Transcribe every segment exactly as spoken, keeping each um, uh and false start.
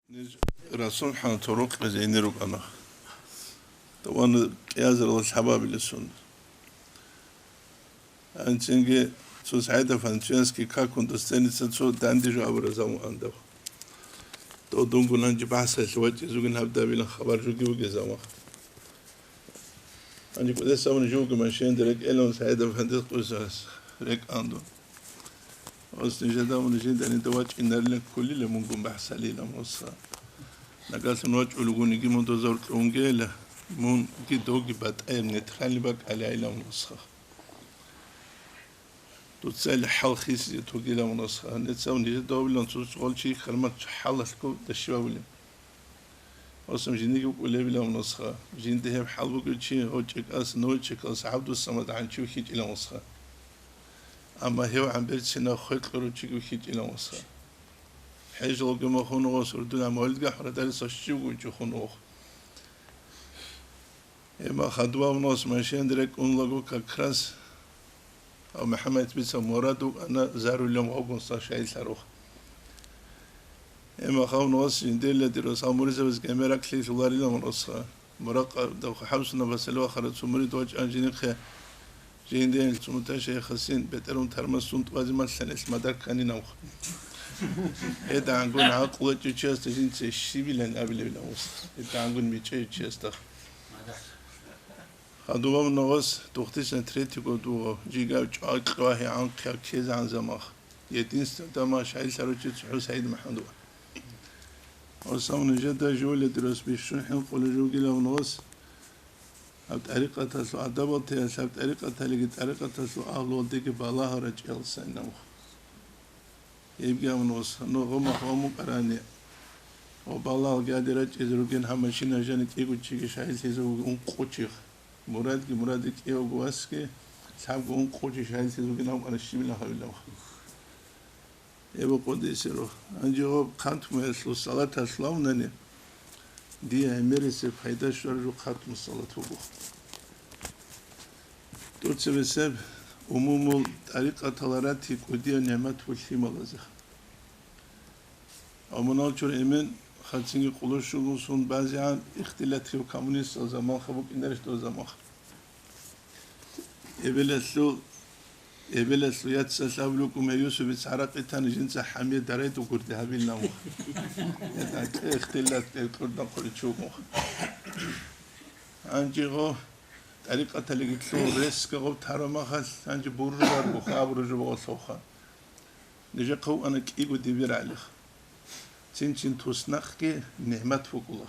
Ниж Расул хӀанат рукъизе гьенир рукӀана. Тавана кӀиазарала лъабабилесун. Анцинги цо СагӀид-афандиясги какун достанется цо данде жо абуразамун андав. Додунгун анчи бахӀсалъи вачӀизугин гьаб дабилан хабар жуги вугезамах. Гьаниб кӀудесавун живги машинда рекӀелун СагӀид-афандияс къуйсас рекӀандун. Ос нижеда мун жинда нида вачӀинарилан кколила мунгун бахӀсалила муса. Нагалъун вачӀулгуниги мун дозор кьунгейила, мунги доги батӀаяб нейтральный бакӀалайила муса. Дуцайли хӀал хисизе тугила мунасха. Нецав нижеда вилан цо-цо гъолчи хъармат хӀалалъго дашивавулин. Осам жиндиги вукӀулебила мунасха. Жинди гьеб хӀал бугев чи гьочӀекӀас, нойчекалас гӀабдусамад гӀанчи вихьичӀила мунасха. Амма гьев гӀамберцина хвекьурав чиги вихьичӀила мунасха. ХӀежалги махун гъос урдула мавлидга хӀурадарисав щивгу чӀухун вух. Гьеб мах гьадув авнос машинада рекӀуналаго как раз гьав МухӀаммад бица мурад вукӀана зарулев гъогунса шайилъарухъ. Гьеб мах авнос жиндирила дирос гьав муридзабаз гемерак лъилъуларила муросха. Муракъа давха хӀабсуна басалев ахара цо мурид вачӀан жинихъе жиндиянил цо муташайихасин бетӀерун тармасун тӀвазе малъанилъ мадар кканин авха. ГьедагӀангун гӀакълу гьечӀев чиясда жинца щибилан абилебилан вуса. ГьедагӀангун мичӀев чиясда. Хадубаб ногъос тухтисан третий год вуго, жигав чӀвакьвагьи гӀанкъи ккезегӀан замах. Единственный тамаш гьайлъаручи цохӀо СагӀид МухӀаммад ва. Осав нижеда жугьула дирос бищун хӀинкъулев жугилав ногъос. Гьаб тӀарикъаталъул адабал теялъ гьаб тӀарикъаталиги тӀарикъаталъул агьлуялдеги балагьал рачӀиялсан нух. Гьебги абун вос, нугъ гъумахъ гъомукӀарани ва балагьалги гьаде рачӀизе ругин гьаб машина жани кӀиго чиги шагьидлъизе вугин ункъо чихъ. Мурадги мураде кӀиявго васги лъабго ункъо чи шагьидлъизе вугин абукӀана щибилан гьавилав. Эбу къудисиро. Гьанже гъоб хъантумаялъул салаталъ лавнани, дие гӀемерисеб пайда щвараб жо хъантумас салат вуго. ТӀоцебесеб умумул тӀарикъатал рати кӀудияв нигӀмат ву лъималазе. Амунал чур эмен хацинги къулущугу сун базегӀан ихтилатив коммунистал заманха букӀинарищ дозамаха. Эбелалъул, эбелалъул яцалъ абулукӀун, гьев Юсупица гӀаракъи тани жинца хӀамие дарай дугурде гьабил намух. Гьеб гьакӀе ихтилат кьурдан хъуличи вукӀунха. Гьанжего тӀарикъаталиги лъугьун ресго гъоб тарамахалъ гьанже буржугаргуха, абуру жубагъалъуха. Нижехъа вукӀана кӀиго дибир гӀалих. Цин-чин туснахъги нигӀмат букӀула.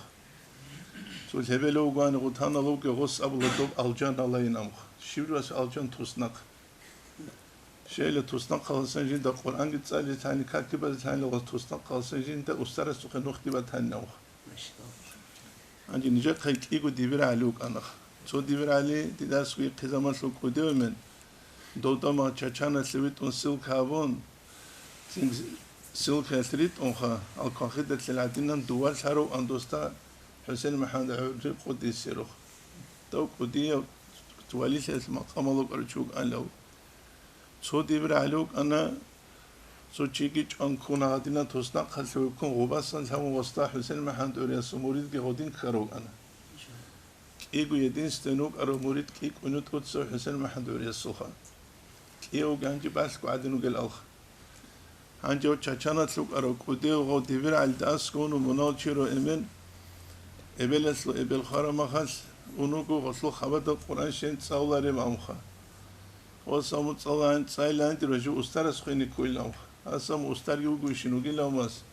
Цо лъебелев вугоани гъутаналевги гъос абула доб алжан алайин амха. Щиб вас алжан туснахъ? Щайла туснахъаласан жинда Къуръанги цӀалилъани, каки базилъани гъос туснахъаласан жинда устарасухъе нухги батани амха. Гьанже нижехъе кӀиго дибир гӀали вукӀана. Цо дибир гӀали дидасго ихъе замалъул кӀудев мен, дов тӀама Чачаналъе витӀун ссылка гьабун, цин ссылкаялъ ритӀунха, алквахидалъе гӀадинан дувал лъараван досда ХӀусен МухӀаммад гӀурри къудисерух. Дов кӀудияв валилъиялъ макъамал вукӀарав чи вукӀанилав. Цо дибир гӀали вукӀана, цо чиги чӀван ккун гьадинан туснахъалъуве ккун гъубасан лъавун гъосда ХӀусен МухӀаммад гӀуриясул муридги гъодин ккарав вукӀана. КӀиго единственный вукӀарав мурид кӀикӀунев тӀоцев ХӀусен МухӀаммад гӀуриясулха. КӀиявги гьанже балъго гӀадин вугел алха. Гьанже гьав Чачаналъ вукӀарав кӀудев гъав дибир гӀалида аскӀун мунал чиро эмен, эбелалъул эбел хварамахалъ ун вуго гъолъул хабада Къуръан щен цӀалулареб амха. Ва самуцӀалан цӀайландир ва жив устарас хвени ккуйилан. Асаму устарги вугойщин вугилан вас.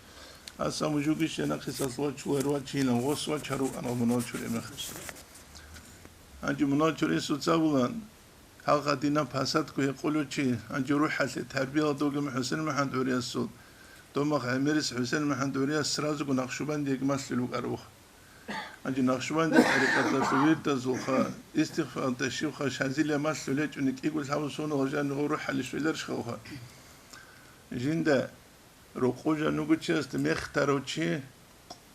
Асаму жугищ жанахъисалъ вачулар вачилан, гъос вачару ана мунал чуремехалъ. Гьанже мунал чуресуца булан, гьалха динаб пасадго гьекъолев чи, гьанже рухӀалъе тарбияла догем ХӀусен МухӀаммад гӀуриясул, домах гӀемерис ХӀусен МухӀаммад гӀурияс сразуго Нахшубандиеги малъулев вукӀаравха. Гьанже Нахшубандия тӀарикъаталъул вирдазулха, истигъфаралда щивха шазилия малъулечӀуни кӀиго лъабу соналъ жанигъо рухӀалищ виларищхавха. Жинда рокъов жануго чиясда мехтарав чи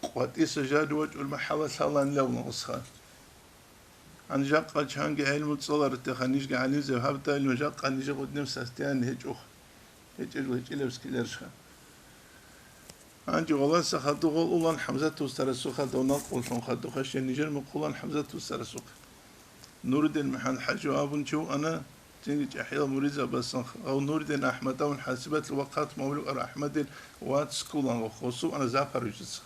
къватӀиса жаду вачӀул махӀала лъаланилав нагъусха. Гьанже жакъа чанги гӀелму цӀаларатеха нижги гӀалимзаб гьаб дайлун жакъа нижер гъуднеб состояние гьечӀоха. ГьечӀел гьечӀелеб скиларищха. Гьанже гъоласа хадув гъол улан ХӀамзат устарасухъа, дов накъуллъун хадуха, щай нижер мухъулан ХӀамзат устарасухъе. Нуридин МухӀаммад-хӀажи абун чи вуана, цинги чӀахӀиял муридзабасан, гъав Нуридин АхӀмад абун хӀасибатлъи ва хъатму гьавулев ар АхӀмадил вац ккулан ва хосуб ана Запорожецха.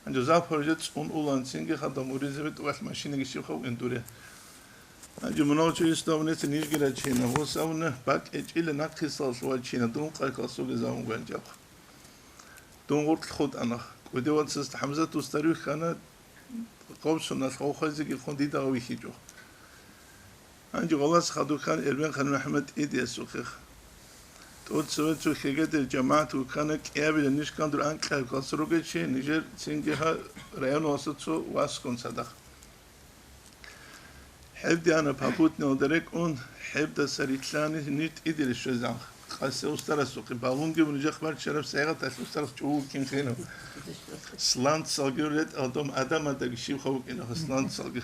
Гьанже Запорожец цӀун улан, цинги хадув муридзаби тӀубалъ машинаги щибха вукӀин дуре. Гьанже мунагьал чӀужу исламунеца нижги рачина, гъос абуна, бакӀ гьечӀила нахъисалъ вачина, дун къайкалъуги замун гванчӀабха. Дун гъоркь хутӀана. КӀудияв вацасда ХӀамзат устар вихьана, гъоб соналъ гъов хвезеги хъун дида гъов вихьичӀо. Гьанже гъолас хадур ккан Эрбенхъан МухӀаммад ТӀидиясухъе. ТӀоцеве цо хьегедер жамагӀат вуккана, кӀиабилеб ниж ккан дур анкьабилеб класс ругечи, нижер цинги гьа районалъуса цо васгун цадахъ. ХӀеб диана попутниялда рекӀун, хӀебдаса рилълъани ниж ТӀидиле щвезан. Къасе устарасухъе балунги ва нижехъ барччараб сайгъаталъ устарас чӀугу кинхинав. Сланцалги ретӀал дом адамадаги щибха вукӀинаха сланцалги.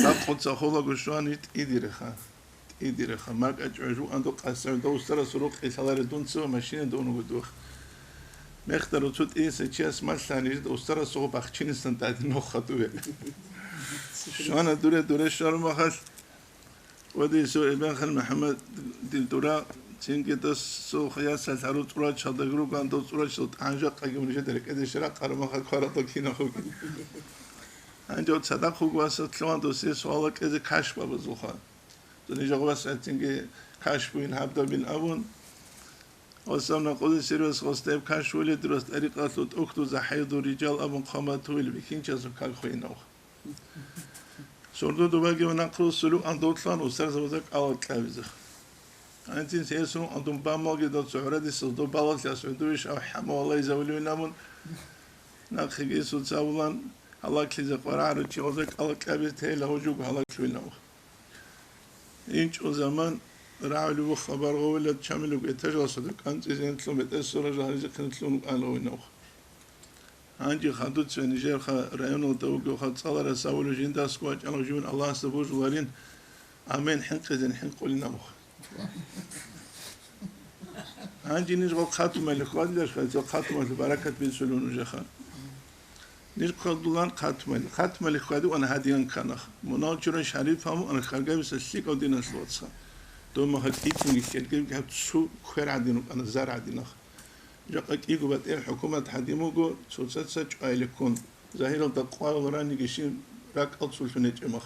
Лакъуца холаго щван ниж ТӀидиреха. ТӀидиреха, макьа чӀвай жугьан дов къасагӀун, дов устарасул рукъи лъаларе дунца ва машина дов унуго дух. Мехтарав цо тӀиса чияс малъани, жида устарасухъ бахчинасан тӀаде нохха дуе. Щвана дуре, дуре щварумахалъ, ва дисо Эбенхан МухӀаммад дил дура, цинги досул хаясалъ гьару цӀурачалда руган, дов цӀурачал тӀагӀан жакъаги унижеда рекӀеде шира къарумаха кварадал кинахуги. Гьанже цадахъ вуго васас лъугьан досие суал кьезе кашпабазулха. Дунижа гъвас гӀецинги кашпуин гьабдабин абун, гъосамна къузе сервис гъостаиб кашпули дурас тӀарикъалъу тӀухьдуза хӀайду рижал абун хъаматуил бихьинчасул калхуинав. Сордо дубаги ва нахъру сулу андотлъан усар замаза кӀалал кьабиза. Гьанцин сесун андун бамалги дал цогӀрадисаз доб балалъас гӀундувиш ав хӀамавалай завулуин абун, нахъеги суцавулан гьалаклъизе къварагӀарав чи гъоза кӀалал кьабиз тейла гьужуг гьалаклъуинав. ИнчӀо заман рагӀулев хабар гъовилад чамилуг этажалсада кӀанцӀизенлъун бетӀер сора жагьлизехъин лъун вукӀана гъовинавха. Гьанже хадуцве нижерха районалда вугевха цӀаларас авулев жиндасго вачӀанав живин Аллагьасда божуларин, амин хӀинкъизен хӀинкъулинавха. Гьанже ниж гъо хъатумали хьвадиларха, цо хъатумали баракат бицулев нужеха. Ниж хъвадулан хъатмали. Хъатмали хьвадиван гьадиган кканах. Мунагьал чурай Шариф гьаму ана хьаргабиса лъикӀав диналъ вацха. Дов магьа кӀитинги хьелгевги гьаб цу квер гӀадин рукӀана, зар гӀадинах. Жакъа кӀиго батӀиял хӀукумат гьадин буго, цоцаца чӀвайликкун. Загьиралда къварал раниги шин ракӀал цулъун гьечӀеб мах.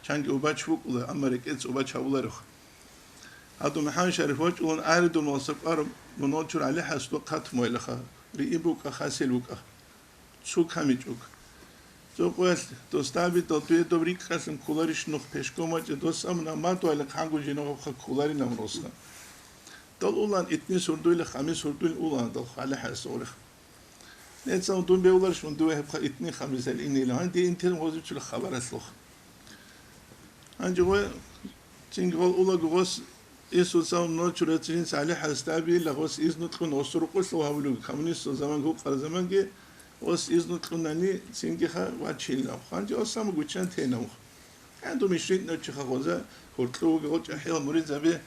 Чанги убач букӀула, амма рекӀец убач гьавуларев. Гьадун МухӀаммад Шариф вачӀулан аридун валса кӀвар мунагьал чур ГӀали ХӀасду хъатмайлаха. Рииб букӀа, хасил букӀа. Цу камичӀук. Цо къоялъ дос дабидал дуе доб рикӀкӀалъун кколарищ нух пешком вачӀа дос амна мадугьалихъ гьанго жинагъухъа кколарин амросха. Дал улан итни сурдуйла, хами сурдуйн улан дал хали хӀасулих. Нецал дун бевларищ мун дуе гьебха итни хамисал инила. Гьанде интерн гъозичула хабаралъух. Гьанже гъой Цинги гъол улаго гъос Иисуса ночу рецинин СалихӀас табиила гъос изну кьун гъос рукъулъ вагьабулев, коммунистал заман гукъара заманги гъос изну кьунани цингиха вачилнав. Гьанже гъос саму гучан тенав. ГӀанду мишрин ночиха гъоза гьуркьуги гъоча хӀел муридзаби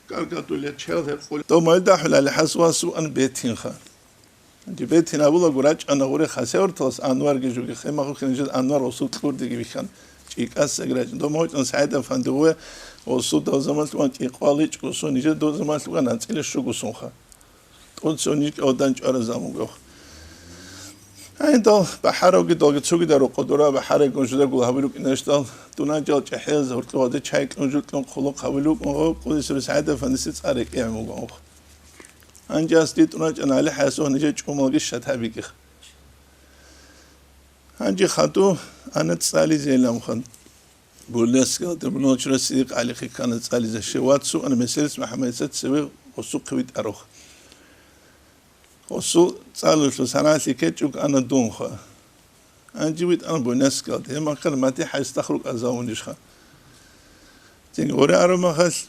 гаргадулел чел гьекъул. Домайда хӀулали хӀасвасу ан бетинха. Гьанже бетин абулаго рачӀана гъуре Хасавюрталас Анварги жуги, хемахъухъе нижер Анвар гъосул кьурдиги вихьан, чӀикӀасаги рачӀана. Дома гьочӀан СагӀид-афанди гъуе гъосул дов заман лъугӀан кӀикъвал ичӀго сон, нижер дов заман лъугӀан анцӀила щуго сонха. ТӀоцев нижги гьавдан чӀваразамунгох. Гьайдал бахӀаравги далги цогидал рокъо дора бахӀарайгун жудагула гьабил рукӀинашдал, дунанчал чӀехӀелаз гьоркьогьаде чай кьун жукьун хъулухъ гьабил рукӀун гъов къудисеб СагӀид-афандиси цӀар рекӀегӀун бугонгох. Гьанже ас дитӀун рачӀана, ГӀали ХӀасу, гьанже чӀумалги шат гьабигих. Гьанже хадув ана цӀализе ламхан. Бурлесгал Дербуновичра Сидикъ ГӀалихъе ккана цӀализе. Шеват суана меселис МухӀаммадица цеве гъосухъе витӀарухъ. Гъосул цӀалулъул санагӀалъи кечӀуг ана дунха. Гьанже витӀана Буйнакскалде, гьеб махкана Мати хӀайстахъ рукӀа завунищха. Цинги гъуре арамахалъ,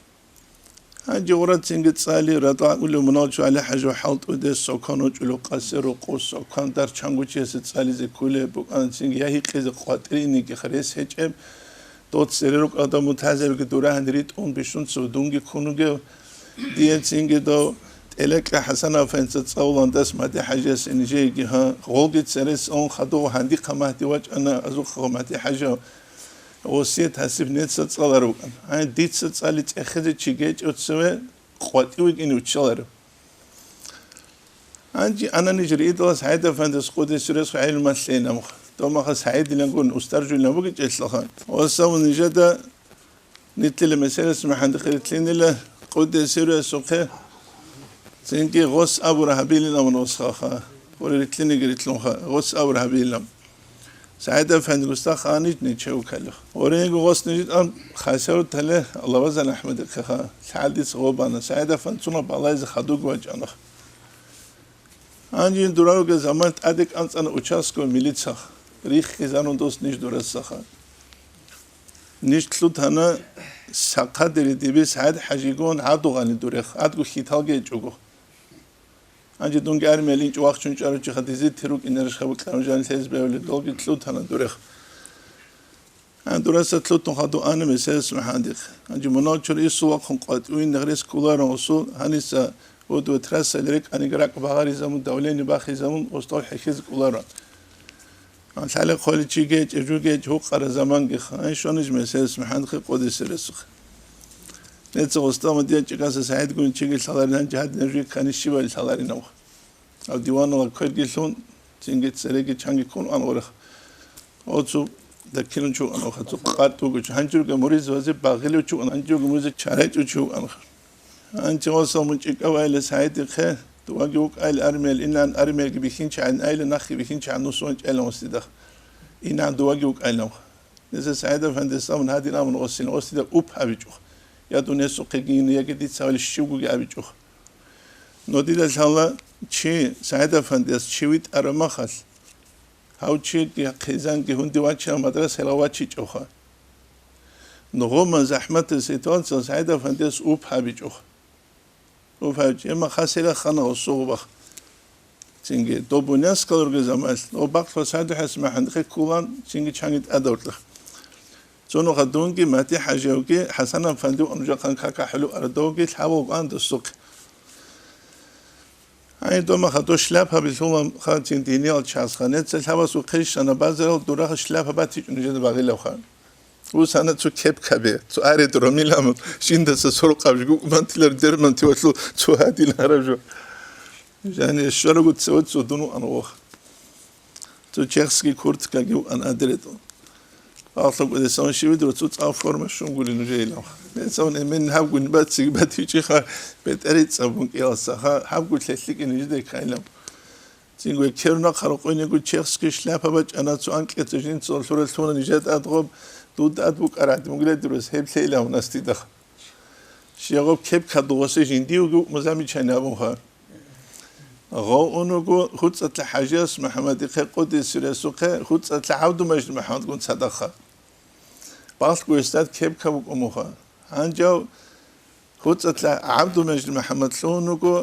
гьанже гъура цинги цӀали радагӀулев мунагьал чу ГӀали ХӀажи хӀалтӀуде сокон учӀулев къасе рукъу сокон дарчангучиясе цӀализе кколеб букӀана цинги я гьикъизе къватӀириниги хирес гьечӀеб, дов цере рукӀалда мутазабиги дурагьани ритӀун бищун цо дунги ккун вугев, дие цинги дов Элекьа ХӀасан-афанца цӀалулан дас МахӀди-хӀажиясе нижееги гьа, гъолги церес ун хадув гьандихъа Махьди вачӀана, азухъа МахӀди-хӀажа гъосие тасиб неца цӀаларукан. Гьай, дица цӀали цӀехезе чи гечӀев цеве къватӀив вигин уччаларев. Гьанже ана ниж ридалас СагӀид-афандияс къудесурес гӀелмалъейин амха. Домаха СагӀидилан гурин устар жуйилан бугечӀелъаха. Ва сав нижеда Нилъила меселас махӀанде хирилъинила къуддиса сирруясухъе, цинги гъос абура гьабилилан гъосха, гъури рилълъиниги рилълъунха, гъос абура гьабилилан. СагӀид-афанди гъосда ханич нечев калих. Гъоринго гъос нижитӀан хасавтале Аллагьвазан АхӀмадихъеха, лъадица гъобана, СагӀид-афанди цуна балайзе хадуг вачӀана. Гьанжин дуравги заман тӀаде кӀанцӀана участковый милицах, риххизарун дос ниж дурасаха. Ниж лъутана сахъадери дибис гьад хӀажигун гӀадугъани дурех, гӀадгу хьиталги гьечӀого. Гьанже дунги армиялинчӀ вахчун чӀаручи хадизе тиру кӀинариш хабукьарун жан лъез бевли долги лъутана дурех. Гьан дураса лъутун хадув ана меселас махӀандихъ. Гьанже мунагьал чур исул вахъун къватӀивин негърес кколарун гъусул, гьаниса гьудва трассали рекӀаниги ракӀ багъаризамун, давление бахизамун, гъустав хӀехьиз кколарун. Гьан лъалихъ хъоличи гечӀеб жугеч гьукъара заманги ха, гьаншониж меселас махӀандихъи къудисе ресухъ. Неца гъустав дия чӀикӀаса СагӀид гуни чиги лъаларин гьанже гьадинаб жуги ккани щибали лъаларинавха. Гьав диванала кверги лъун, цинги цереги чанги ккун ан орех. Оцу даккилун чугӀан охацу къатӀ бугоч. Гьанжурги муризазе багъилев чугӀан, гьанжурги муризе чарайчӀу чугӀан. Гьанчи гъосал мун чӀикӀав айла СагӀидихъе, дувги вукӀайла армиял инан, армияги бихьинчагӀин айла, нахги бихьинчагӀин нусун чӀайла гъосидах. Инан дувги вукӀайламха. Низа СагӀид-афандияс абун гьадин абун гъосин, гъосида уп гьабичӀухъ. Я дун гьесухъе гьигьине, яги дица гьавали щивгоги абичӀухъ. Но дида лъала чи, СагӀид-афандияс чи витӀараб махалъ, гьав чи хъизанги гьунди вачарав мадрасаялда вачичӀевха. Но гъоман захӀматаб ситуациялъ СагӀид-афандияс уп гьабичӀухъ. Уфайчи, эмма хасила хана осугъубах. Цинги, доб бунияскалурги заманалъ, о бакълъо садухӀес махӀандихъе ккулан, цинги чанги тӀадаврлъа. Цунуха дунги, Мати хӀажавги, ХӀасан-афанди ва нужахъан кака хӀулу арадовги лъабал гван досухъ. Ай, дома хадо шляпа билъулан ха цин диниял час ха. Неца лъабас ухъе щана базарал дураха шляпа батичӀун жеда багъилав ха. Усана цо кепкабе, цо аре дромилам, жиндаса сорокъаб жгукъ мантилар дермантивалъул цо гьадин гьараб жо. Жани щварагу цо, цо дуну ан вох. Цо чехский курткаги ан адрету. Аллаху кӀудесан шивидро цо цӀав форма щунгули нужейлав. Мецавун эмен гьабгун бациг батичӀиха, бетӀери цӀабун кӀиялсаха, гьабгу лъелъикӀи нижедай кайилав. Цинги керна хъарукъуйниго чехский шляпа бачӀана цо анкьица жинцо лъуралъуна нижер тӀадгъоб, дуда ад букӀарагӀди мугиледирус гьеб лъейилав настидах. Щегъоб кеп кадугъосе жиндиуги музамичани абунха. Гъов унуго ХуцӀалъа ХӀажияс МухӀаммадихъе къудисе ресухъе ХуцӀалъа ГӀабдумажид МухӀаммадгун цадахъа. Балъго гьесдад кеп кабукӀумуха. Гьанжав ХуцӀалъа ГӀабдумажид МухӀаммад лъугьун вуго,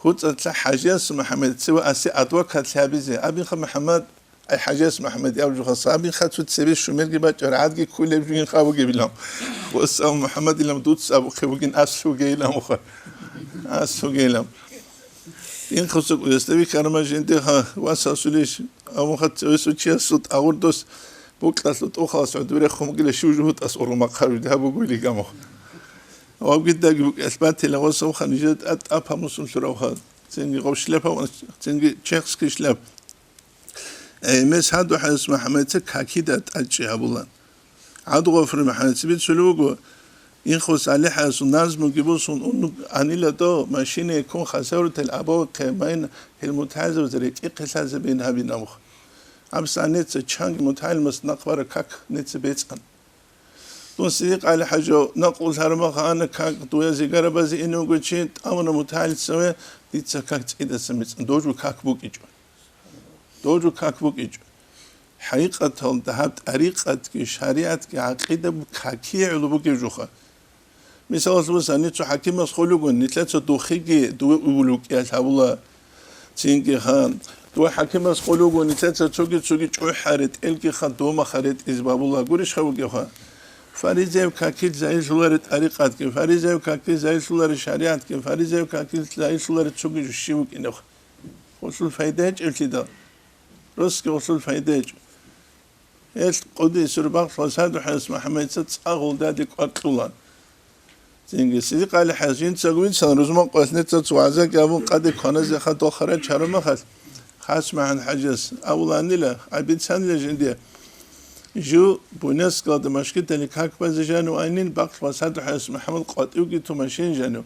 ХуцӀалъа ХӀажияс МухӀаммад цеве асе адвокат лъабизе. Абинха МухӀаммад, ай ХӀажияс МухӀаммад аб жугьас, абинха цо цебе шумерги бачӀар гӀадги ккулеб жугьин хабугебилан. Ва сав МухӀаммадилан дуц абухъе бугин аслугейилан уха. Аслугейилан. Ин хусук уясдави карма жиндеха ва сасулиш, абунха цевесул чиясул тӀагъурдос букьалъу тӀухалас гӀодуре хумгила шив жугьутӀас ургъумахъарвиди гьабугуили гамух. Вабгидаги букӀалъ батила ва савха нижер тӀад-тӀапа мусун лъуравха. Цинги гъов шляпа, цинги чехский шляп. Гьемес гьаду хӀарис МухӀаммадица какида тӀадчӀи гьабула. ГӀадугъафури МухӀаммадица бицулев вуго, Инхус ГӀалихӀасул назмуги бусун ун анила дов машинаяккун хасаврутал абавахъе майн гьел мутагӀилзабазе ретӀихъе лъазабин гьабин амух. Абсаница чанги мутагӀилмас накъбара как неца бецӀан. Дун Сидикъ ГӀали-хӀажав накъул гьармагъ ана как дуя зигарабазе иневго чи тӀамуна мутагӀилцаве, дица как цӀидасан бецӀан, дожу как букӀичӀо. Дожу как букӀичӀо. ХӀакъикъаталда гьаб тӀарикъатги шаригӀатги гӀакъида какие гӀоло бугеб жуха. Мисалалъ бусани, цо хӀакимас хъулугун, нилъеца духиги дуе угулукӀиялъ гьабула. Цинги хан, дуе хӀакимас хъулугун, нилъеца цоги-цоги чӀухӀа ретӀелги хан, домаха ретӀиз бабула. Гурищха бугебха? Фаризеяв какил загьирлъулари тӀарикъатги, фаризеяв какил загьирлъулари шаригӀатги, фаризеяв какил загьирлъулари цоги жо щив вукӀинев. Гъолъул пайда гьечӀеблъидал, росги гъолъул пайда гьечӀо. Гьел къуддиса сирругьу бакълъугьа СагӀид ХӀажас МухӀаммадица цӀа гъолдаде кӀвар кьула. Цинги Сидикъали ХӀажас жинцаго вицалан, рузман къоялъ нецаца вагӀзаги абун къаде кваназеха дохарай чарумахалъ, ХасмахӀан ХӀажас абуланила, абицанила жинде, жив Буйнакскалда машгитали как базе жанив айнин, бакълъугьа СагӀид ХӀажас МухӀаммад къватӀивги тумашин жанив.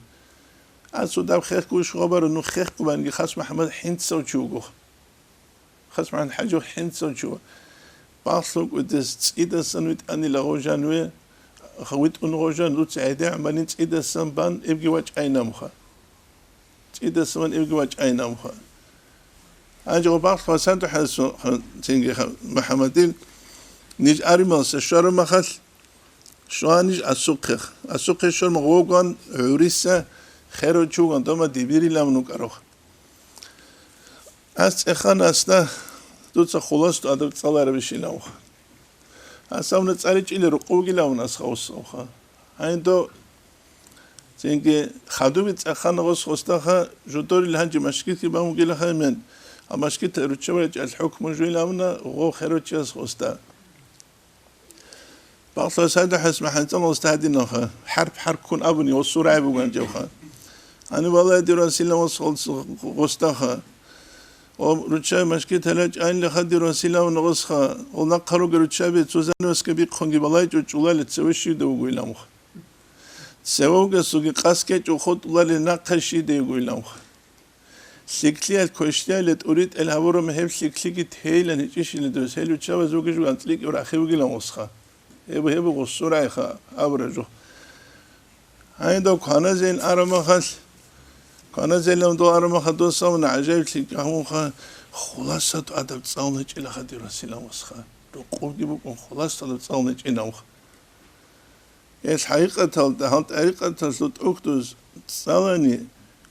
Асу даб хехго иш хабар, ну хехго банги ХасмахӀамад хӀинцав чи вуго. ХасмахӀан ХӀажи хӀинцав чи ва. Бакълъун кӀудес цӀидасан витӀанила гъожан ве, ха, витӀун гъожан, дуца гӀедегӀан банин цӀидасан бан, эбги вачӀайнамха. ЦӀидасан бан, эбги вачӀайнамха. Гьанже гъо бакълъугьа СагӀид ХӀажас, ха, цинги ха, МухӀаммадил, ниж арималса щвараб махалъ, щван ниж асухъе. Асухъе щвараб мах воган гӀуриса, херав чи вуган, дома дибирилан вукӀарав. Ас цӀехана асда, дуца хуласат адаб цӀаларабищилавха. Ас авна цӀаличӀила рукъувгилавун ас гъосавха. Гьайдо цинги хадуби цӀехана гъос гъосдаха, жодорил гьанже машгитги бамугилаха мен, а машгит руччабарачӀал хӀукму жуйилавна гъо херочияс гъосда. Бакълъугьа СагӀид ХӀажас МухӀаммадица гъосда гьадинавха, хӀарп-хӀарпккун абуни гъосул рагӀи буган жавха. Гьаниб валагье, дир Василан, гъос, гъос, гъосдаха. О, руччай машгит гьалачӀайнилаха, дир Василан, гъосха. О, нахъа ругел руччаби цо занавеска бихъунги балайчӀо чӀулалел цеве щивда вугоиламха. Цеве вугесулги къасд ккечӀо хутӀулалел нахъа щиде вугоиламха. ЛъикӀлъиялъ квешлъиялъе тӀуритӀел гьабураб гьеб лъикӀлъиги тейилан гьечӀищила дос, гьел руччабаз вугев жуган анцӀлъикӀав рахи вугилан гъосха. Гьеб, гьеб гъосул рагӀиха абураб жо. Гьайда кваназейин арамахалъ, кваназейилан дол арамаха досавна гӀажаиблъи гьавунха, хуласат адаб цӀалун гьечӀилаха дир Василан гъосха. Рукъубги букӀун хуласат адаб цӀалун гьечӀинавха. Гьел хӀакъикъаталда гьал тӀарикъаталъул тӀухьдуз цӀалани,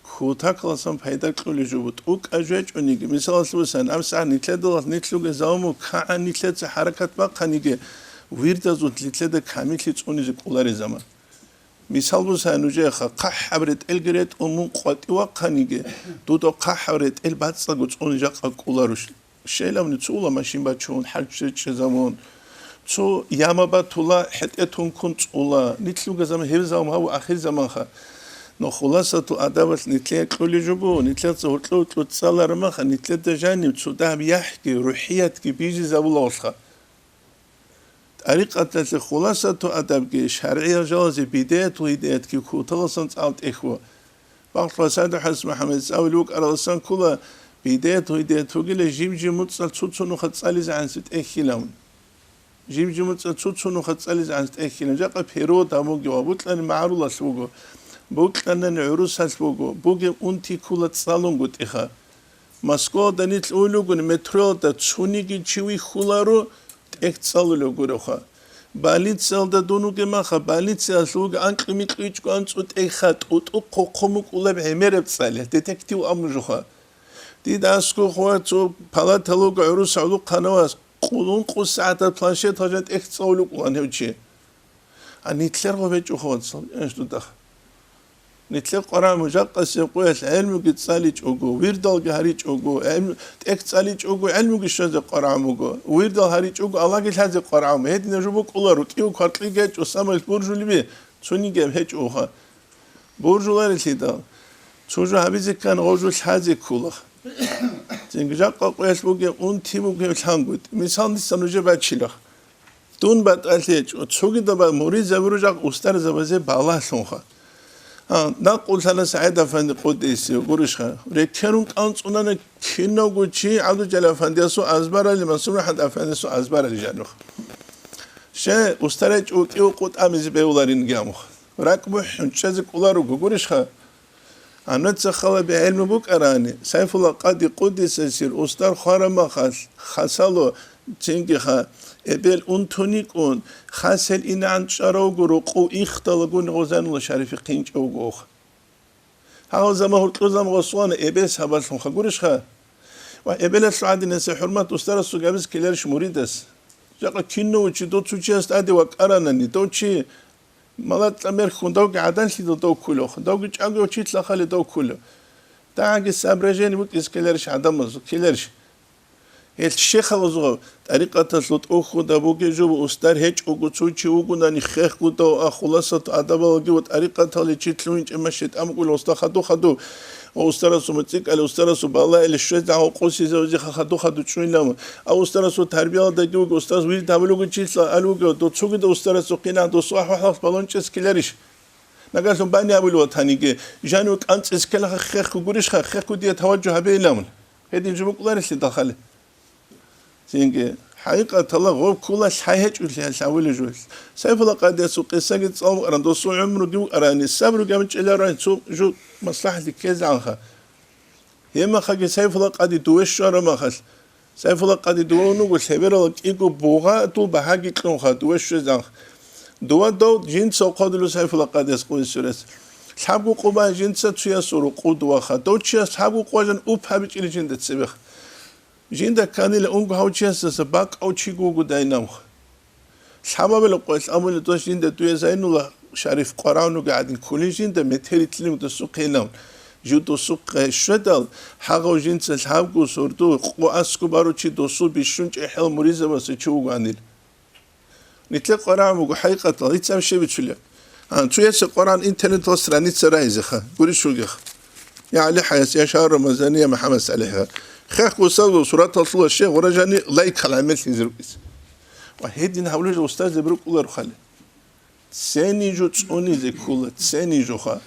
кутакаласан пайда кьулеб жо буго, тӀукӀа жечӀониги. Мисалалъе босани, абсагӀат нилъедалъ нилъ ругезавуму кагӀан нилъеца хӀаракат бахъаниги, вирдазул нилъеда камиллъи цӀунизе кӀоларезаман. Мисал босани, нужеха хъахӀаб ретӀелги ретӀун мун къватӀив вахъаниги, дуда хъахӀаб ретӀел бацӀцӀаго цӀун жакъа кӀоларущ. Щайилавни цо ула машин бачун, хӀалччи чӀезавун, цо яма батула, хӀетӀе тункун цӀула, нилъ ругезаман гьеб заман гьаву ахир заманха. Но хуласатул адабалъ нилъее кьулеб жо буго, нилъеца гьоркьо-гьоркьо цӀалараб маха, нилъеда жаниб цо дагьаб яхӀги, рухӀиятги бижизабулавулха. ТӀарикъаталъе хуласату адабги, шаргӀиял жалазе бидаятул гьидаятги куталасан цӀал тӀехьо. Бакълъугьа СагӀид ХӀажас МухӀаммадица абулеб букӀараласан ккола, бидаятул гьидаят вугила жиб-жиб муцӀал цо-цо нуха цӀализегӀанси тӀехьилан. Жиб-жиб муцӀал цо-цо нуха цӀализегӀанси тӀехьилан. Жакъа период гьабуги ва букьани магӀарулалъ буго, букьанани гӀурусалъ буго, бугеб унти ккула цӀалунгутӀиха. Москвалда нилъ уйлагуни метроялда цониги чи вихьуларо, тӀехь цӀалулев гуроха. Больницаялда дун вугеб маха, больницаялъ вуго анкьи-микьи ичӀго анцӀу тӀехьха, тӀутӀу хъохъо мукӀулаб гӀемераб цӀалихъ, детектив абун жуха. Дида аскӀов хъван цо палатал вуго гӀурус гӀолохъанав вас, къулун къу сагӀатал планшет гьажан тӀехь цӀалулев кколан гьев чи. А нилъер гъобечӀо хвацал, иш дудах. Нилъер къварагӀму жакъасеб къоялъ гӀелмуги цӀаличӀого, вирдалги гьаричӀого, гӀелму-, тӀехь цӀаличӀого, гӀелмуги щвезе къварагӀмуго, вирдал гьаричӀого, Аллагьги лъазе къварагӀму. Гьединаб жо букӀуларо, кӀиго кваркьи гьечӀо, самаялъ буржулеби, цониги гьеб гьечӀоха. Буржуларелъидал, цо жо гьабизе ккани, гъов жо лъазе ккола. Цинги жакъа къоялъ бугеб унти бугеб лъангутӀи. Мисал, дица нужее бачила. Дун батӀалъи гьечӀо, цогидал ба-, муридзабуру жакъ устарзабазе балагьлъунха. А, накъулъана СагӀид афанди къуддиса сирругьу, гурищха, рекерун кӀанцӀунана кинавго чи ГӀабдулжалил афандиясул азбарали, Мансур МухӀаммад афандиясул азбарали жануха. Ще устар гьечӀо кӀиго къутӀамизе бегьуларинги амуха. РакӀ бухӀун чӀезе кӀоларуго, гурищха? Гьанна цахалаби гӀелму букӀарани, Сайфулла Къади къуддиса сирругьу устар хвараб махалъ, хасало, цинги ха, эбел унтуникӀун, хасел инагӀан чӀаравго рукъу ихталагуни гъозанула шарифихъинчӀевго. Гьав заман гьоркьор заман гъосулана эбел сабаблъунха, гурищха? Ва эбелалъул гӀадинаса хӀурмат устарасул габиз ккеларищ муридас? Жакъа кино вучи, дов цо чияс тӀаде вакӀаранани, дов чи малатӀа мерхьун, давги гӀаданлъидал дов кколев, давги чӀаго чилъа хали дов кколев. Дагьаги соображение букӀиз ккеларищ гӀадамазул, ккеларищ? Гьел щехалазул тӀарикъаталъул тӀухьуда бугеб жо устар гьечӀого цо чи вугунани хехго дов а, хуласат адабалги ва тӀарикъаталде чи лъугьинчӀеб ма шайтӀан букӀула уста хадув-хадув. Ва устарасул муцӀикӀали, устарасул балаили щвезда гьав къосизе вазиха хадув-хадув чӀунилан. А устарасул тарбиялдаги вуго, устарас вирд гьабулего чилъа алуго, дов цогидав устарасухъинан досул ахӀвал-хӀалалъ балун чӀез ккеларищ? Нагагьлъун бани абулев ватаниги, жанив кӀанцӀиз ккелаха хехго гурищха, хехго дие таваджу гьабейилан. Гьедин жо букӀуларелъидал хали. Цинги, хӀакъикъаталда гъоб ккола лъай гьечӀолъи гьалъ гьавулел жо. Сайфулла къадиясул къисаги цӀалун букӀаран, досул гӀумруги букӀарани, сабруги гьабичӀеларани цо жо маслахӀалъи ккезегӀанха. Гьебмахаги Сайфулла къади дуве щвараб махалъ, Сайфулла къади дуве вуго лъеберала кӀиго бугъа дул багьаги кьунха дуве щвезегӀанха. Дува дов жинца хъвадулев Сайфулла къадияс къуйсурес. Лъабго къо бан жинца цуясул рукъу дуваха. Дов чияс лъабго къо жан уп гьабичӀили жинда цебех. Жинда кканила унго гьав чиясдаса бакӀав чиго вуго дайнамха. Лъабабила къоялъ абуни дос жинда дуе Зайнулла Шариф къваравнуги гӀадин кколин жинда метеритилин досухъе инав. Жив досухъе щведал, гьагъав жинца лъабго сордо къо аскӀоб барав чи досул бищун чӀехӀел муридзабасе чи вугоанил. Нилъер къварагӀун буго хӀакъикъатал, гьицам щиб бицулеб? А, цуясе къварагӀун интернетал страница рагьизеха, гурищ вугеха. Я ГӀали ХӀаяс, я Шагьар Рамазани, я МухӀаммад СалихӀ. Хехго усалго сураталъула щегъ гъура жани лайкал гӀемерлъизе рукӀизе. Ва гьедин гьавлужа устазлеб рукӀулар хали. Цени жо цӀунизе ккола, цени жоха.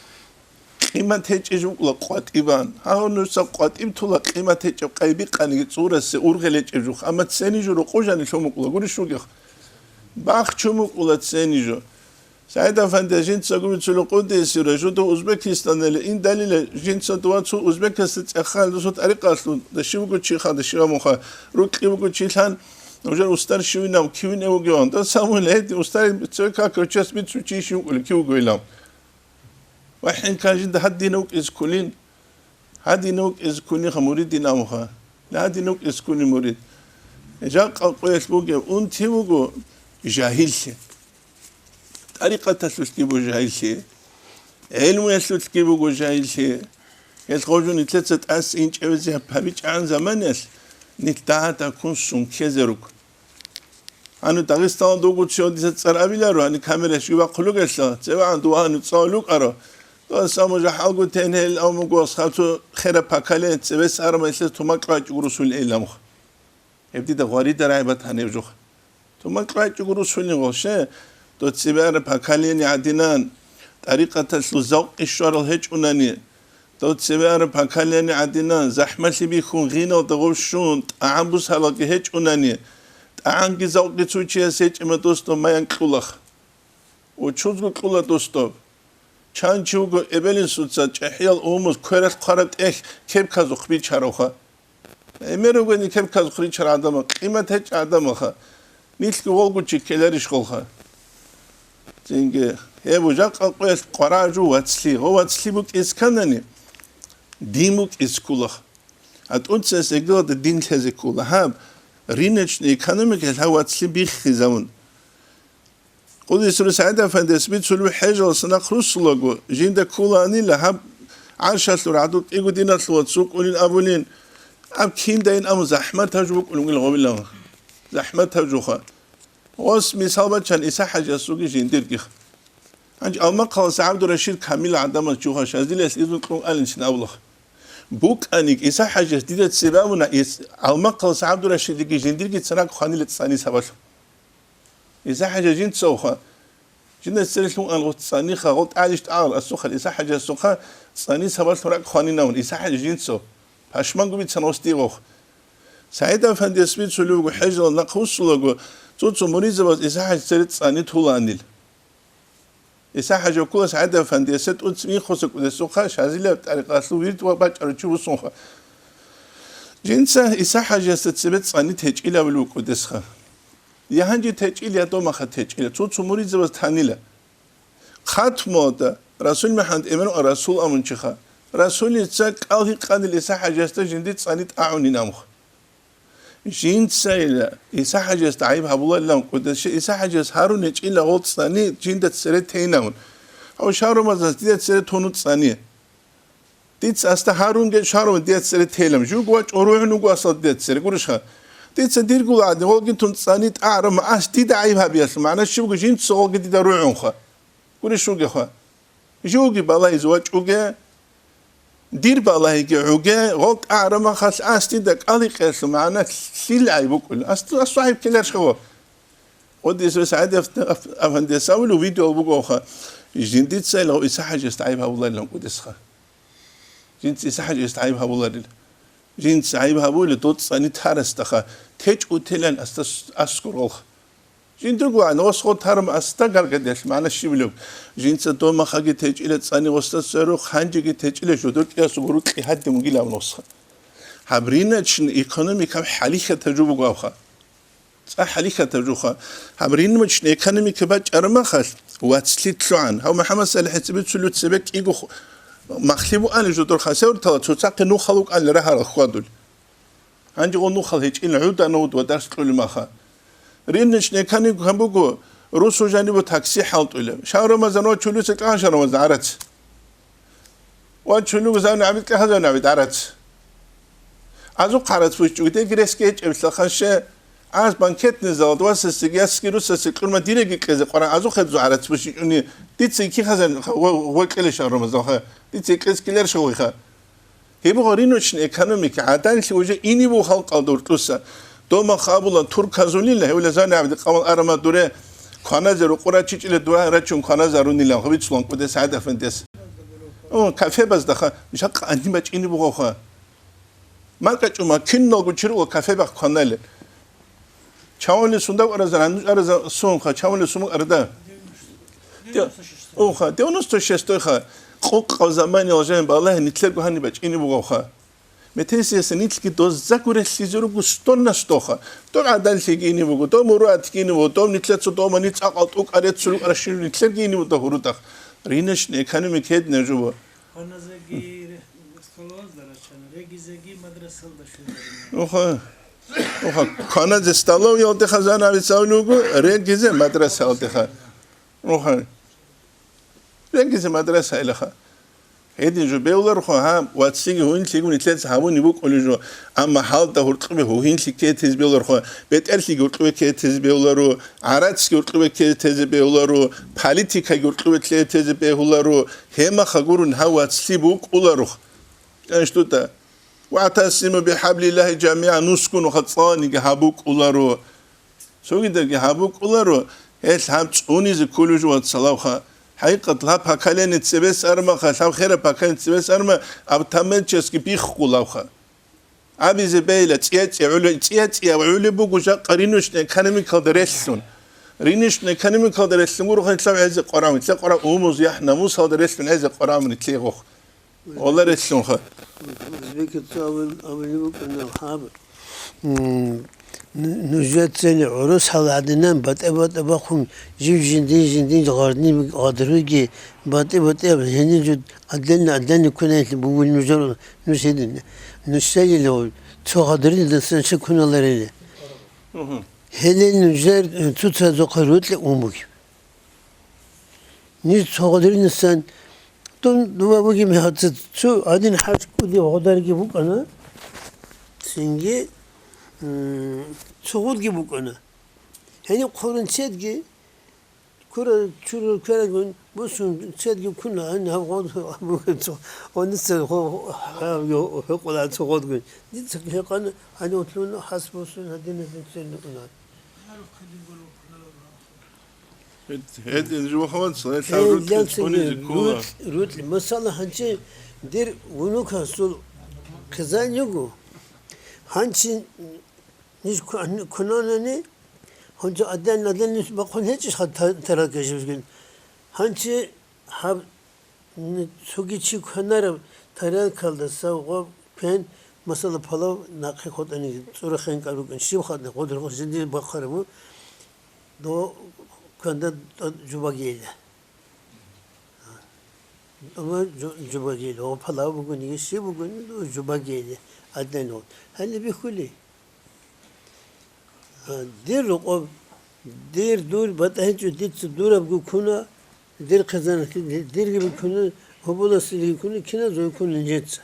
Къимат гьечӀеб жо букӀула къватӀибан. Гьагьу нужеца къватӀиб тула къимат гьечӀеб къайбикъаниги цӀурасе ургъел гьечӀеб жоха. Амма цени жо рокъо жани лъун букӀула, гурищ вугеха. Бахчун букӀула цени жо. СагӀид-афанди, жинцаго бицула къудейсира, жуда Узбекистанале индалила, жинца дова цо узбекасда цӀехал дусу тӀарикъалъун, даши вуго чи ха, даши вамуха, рукьи вуго чилъан, уже устар щивинав, кивин эвугеван. Да самуил гьеди устар цеве какав час бицу чи щив кӀули, кив гойла. Ва хӀинкан жинда гьадинав кӀиз ккулин, гьадинав кӀиз ккуниха муридин амуха, гьадинав кӀиз ккуни мурид. Жакъа къоялъ бугев унти вуго жагьиллъи. ТӀарикъаталъулъги буго жагьиллъи, гӀелмуялъулъги буго жагьиллъи. Гьел гъожун нилъеца тӀаса инчӀевезе гьабичӀагӀан заманаялъ нилъ дагьа-дагьккун сункезе руго. Гьанив Дагъистаналда вуго чи, дица цӀар абиларо, гьанив камера щиб бахъулугелъа, цевегӀан дова гьанив цӀалулукӀаро. Дос амужа хӀалгутен гьел амуго асхабцо хераб поколение цевес армаялъе тумакь вачӀуго русул эйламха. Гьеб дида гъварида рагӀи батани гьеб жуха. Тумакь вачӀуго русулин гъолъе, дов цебе араб поколение гӀадинан, тӀарикъаталъул завкъи щварал гьечӀунани, дов цебе араб поколение гӀадинан, захӀмалъи бихьун гъиналда гъов щун, тӀагӀан бусалаги гьечӀунани, тӀагӀанги завкъи цо чияс гьечӀима дос дов маян кьулах. Учузго кьула дос доб. Чан чи вуго эбел-инсуца чӀехӀиял умумуз квералъ хъвараб тӀехь кепказухъ бичаравха. Эмер ругони кепказухъ ричарал гӀадамал, къимат гьечӀеб гӀадамалха. Нилъги гъолго чи ккеларищ гъолха? Цинги, гьеб жакъа къоялъ къварагӀа жо вацлъи, гъо вацлъи букӀиз кканани, дин букӀиз ккулах. А тӀоцебесеб гьелда дин лъезе ккула. Гьаб, рыночный экономикаялъ гьав вацлъи биххизавун. Къуддиса сирругьу СагӀид-афандияс бицулеб хӀежалъа нахъ руссулаго, жинда кколаанила гьаб гӀаршалъур гӀадул кӀиго диналъул вац вукӀунин абулин, аб киндайин аму захӀматаб жо букӀунин гъовилан. ЗахӀматаб жоха. Ос мисал бачан ИсахӀажиясулги жиндирги. Гьанже Алмахъалас ГӀабдурашид камил гӀадамаз чуха шазилияс изну кьун алинцин абулаха. БукӀаник ИсахӀажияс дида цебе абуна, Ис-, Алмахъалас ГӀабдурашидиги жиндирги царак хванила цӀани сабалъун. ИсахӀажа жинцавха, жинда церелъун ангъу цӀаниха, гъол тӀалищ тӀагъал асухъал ИсахӀажасухъа цӀани сабалъун ракӀ хванинавун, ИсахӀажа жинцав. Пашманго бицан гъос дигъох. СагӀид-афандияс бицулев вуго хӀежалъа нахъ вуссулаго, цо-цо муридзабаз ИсахӀажа цере цӀани тулаанил. ИсахӀажа ккула СагӀид-афандиясе тӀуц миххуса кӀудесухъа шазилаб тӀарикъалъул вирд ва бачӀарав чи вуссунха. Жинца ИсахӀажиясда цебе цӀани течӀилабил вукӀудесха. Я гьанже течӀил, я домаха течӀила, цо-цо муридзабаз танила. Хатмуялда Расул МухӀаммад Эмин Расул амунчиха. Расулица кӀал гьикъанил ИсахӀажиясда жинди цӀани тӀагӀунин амуха. Жинцайила ИсахӀажиясда гӀайиб гьабуларилан кӀудесщи, ИсахӀажияс гьарун гьечӀила гъол цӀани жинда цере тейинавун. Гьав Шагьрамазанас дида цере тунун цӀани. Дица асда гьарунге Шагьрамазан дида цере тейилан. Жуго вачӀун ругьун вуго асал дида цере, гурищха? Дица диргула гӀадин, гъолги тун цӀани тӀагӀарама ас дида гӀайиб гьабиялъул магӀна щибго, жинца гъолги дида ругьунха. Гурищ вугеха? Живги балагьизе вачӀуге, дир балагьиги гӀуге, гъол тӀагӀарамахалъ ас дида кӀаликъиялъул магӀна лъил гӀайиб букӀулеб? Ас, ас гӀайиб ккеларищха? Гъодисеб СагӀид аф-, аф-, афандияс абулеб видео бугоха, жиндица илгъав ИсахӀажиясда гӀайиб гьабуларилан кӀудесха. Жинца ИсахӀажиясда гӀайиб гьабуларила. Жинца гӀайиб гьабули, дол цӀани тарасдаха, течӀ утилан асда с-, аскӀор гъолха. Жиндирго гьанив ос гъо тарам асда гаргадиялъ магӀна щибилеб? Жинца домахаги течӀила цӀани осда церухъ, гьанжеги течӀила жодор кӀиясул гурукьи гьадин вугилан осха. Гьаб рыночный экономика хӀалихьатаб жо буго гьабха. ЦӀа хӀалихьатаб жоха. Гьаб рыночный экономика бачӀарамахалъ вацлъи лъугӀан. Гьав МухӀаммад СалихӀил цебе цулев цебе кӀиго ху-, махлъи буани жодор хасевртала цоцахъе нухал вукӀанил рагьарал хьвадул. Гьанже гъо нухал гьечӀин гӀуданав ва дарс кьулел маха. Рыночный экономика буго, русу жанибу такси хӀалтӀула. Шагьрамазан ва чулуса кьан Шагьрамазан гӀарац. Ва чулугузан гӀабид кьахазан гӀабид гӀарац. Азу хъарац бучӀуги, деги ресги гьечӀеб лъахъанше, аз банкетный залда васасеги ясги русасе кьурма диреги кьезе къваран азу хедзу гӀарац бучӀуни, дица икихазан ва, ва кьеле Шагьрамазан ха, дица икьез кьилер шагъуйха. Гьеб буго рыночный экономика, гӀаданлъи уже инибу халкъалда уртӀуса. Дома хабула турказулила, гьевлазани гӀабдикъамал арама дуре, кваназе рукъура чичӀила дугьа рачун кваназарунила, гъвицлъун кӀудес гӀадафандес. О, кафебаздаха, жакъа анни бачӀини бугоха. МакӀачӀума киналго чируло кафебахъ кванали. Чавали сунда араза, ранду араза сунха, чавали суму арада. Де-, уха, девяносто шестой ха, къукъав замани алжан балагьи нитлъего гьани бачӀини бугавха. Метесияса нитлъги доззаго релълъизе руго стонна стоха. Доб гӀадаллъи гини буго, доб муруат гини буго, доб нитлъецо дома ницӀакъал тӀукӀа реццулукӀара щиру нитлъер гини буго дагьурудах. Рыночный экономика гьедина жуба. Ханазеги ре-, столовазда рачана, регизеги мадрасалда щвезарина. Уха, уха, кваназе столовиялдеха занавес авлугу, регизе мадрасалдеха. Уха. Регизе мадрасаилаха. Гьедин жо бевларха, гьа, вацлъиги гьуинлъиги нилъеца гьабуни букӀули жо, амма гьалда гьуркьубе гьуинлъи кетизе бевларха, бетӀерлъиги гьуркьубе кетизе бевлару, гӀарацги гьуркьубе кетизе бевлару, политикаги гьуркьубе кетизе бегьулару, гьемаха гурун гьав вацлъи букӀуларух. КӀанштӀута. «Ваътасиму бихӀаблиллагьи жамигӀан», нускун ха цӀаниги гьабукӀуларо. Цогидаги гьабукӀуларо, гьел гьаб цӀунизе кколев жо вацалавха. ХӀакъикъат, гьаб поколение цебес армаха, гьаб хераб поколение цебес арма, автоматически биххулавха. Абизе бейла, цӀия-цӀия гӀули-, цӀия-цӀия гӀули буго жакъа рыночный экономикалда релълъун. Рыночный экономикалда релълъун гурухъан лъав гӀезе къварав, лъе къварав умуз, яхӀ-намусалда релълъун гӀезе къварав нитлъе гъох. Гъолар релълъунха. Узбекица абун-, абуни букӀана гьаб. М, ну-, нужецани гӀурус гьал гӀадинан батӀа-батӀа бахъун, жив жиндин-жиндин гъарни гъадруги, батӀи-батӀи аб-, гьенир жуд аденна-аденни кунайилъи бугуни нужер, нуж гьедин. Нушалила цо гъадридасан ши куналарили. Мгм. Гьеле нужер, э, цоцазухъа рукьи умуги. Ниж цо гъодиринасан, дун дуба бугеб мехалъ цо гьадин хӀаж кӀудияб гъодарги букӀана, цинги, м, цо гъудги букӀана. Гьениб хъурун цедги, кура-, чурул кверагун бусун цедги ккуна, гьаниб гъод бугеб цо гъодица гъо-, гьав-, гьекъола цо гъодгун. Дица гьекъана, гьанив лъуна, хас бусун, гьадиназин церни уна. Гьед-, гьедин жо вахаван цо, гьелъа Гьелъан рутӀи цоги цӀунизе ккола. РутӀ-, рутӀ-, масала, гьанчи дир внукасул хъизан йиго. Гьанчи ниж ку-, кунанани, гьанчи аден-аден ниж бахъун гьечӀищха та-, таракӀа жибгин. Гьанчи гьаб Н-, цоги чи кванараб тарелкалдаса гъоб квен, масала, палав нахъе хутӀани цӀура хенкӀал рукӀин, щиб хатӀни гъодир жиндир бахъарабу, до кванда тӀад жубагейила. Ва жу-, жубагейила, ва палав бугониги, щиб бугони, до жубагейила, аднани гъод. Гьале бихьули. А, дир рокъоб, дир дур батӀа гьечӀо, дица дурабго ккуна, дир хъизаналъе, ди-, дирги буккуна, гьоболасилги ккуна, киназего ккуна нижеца.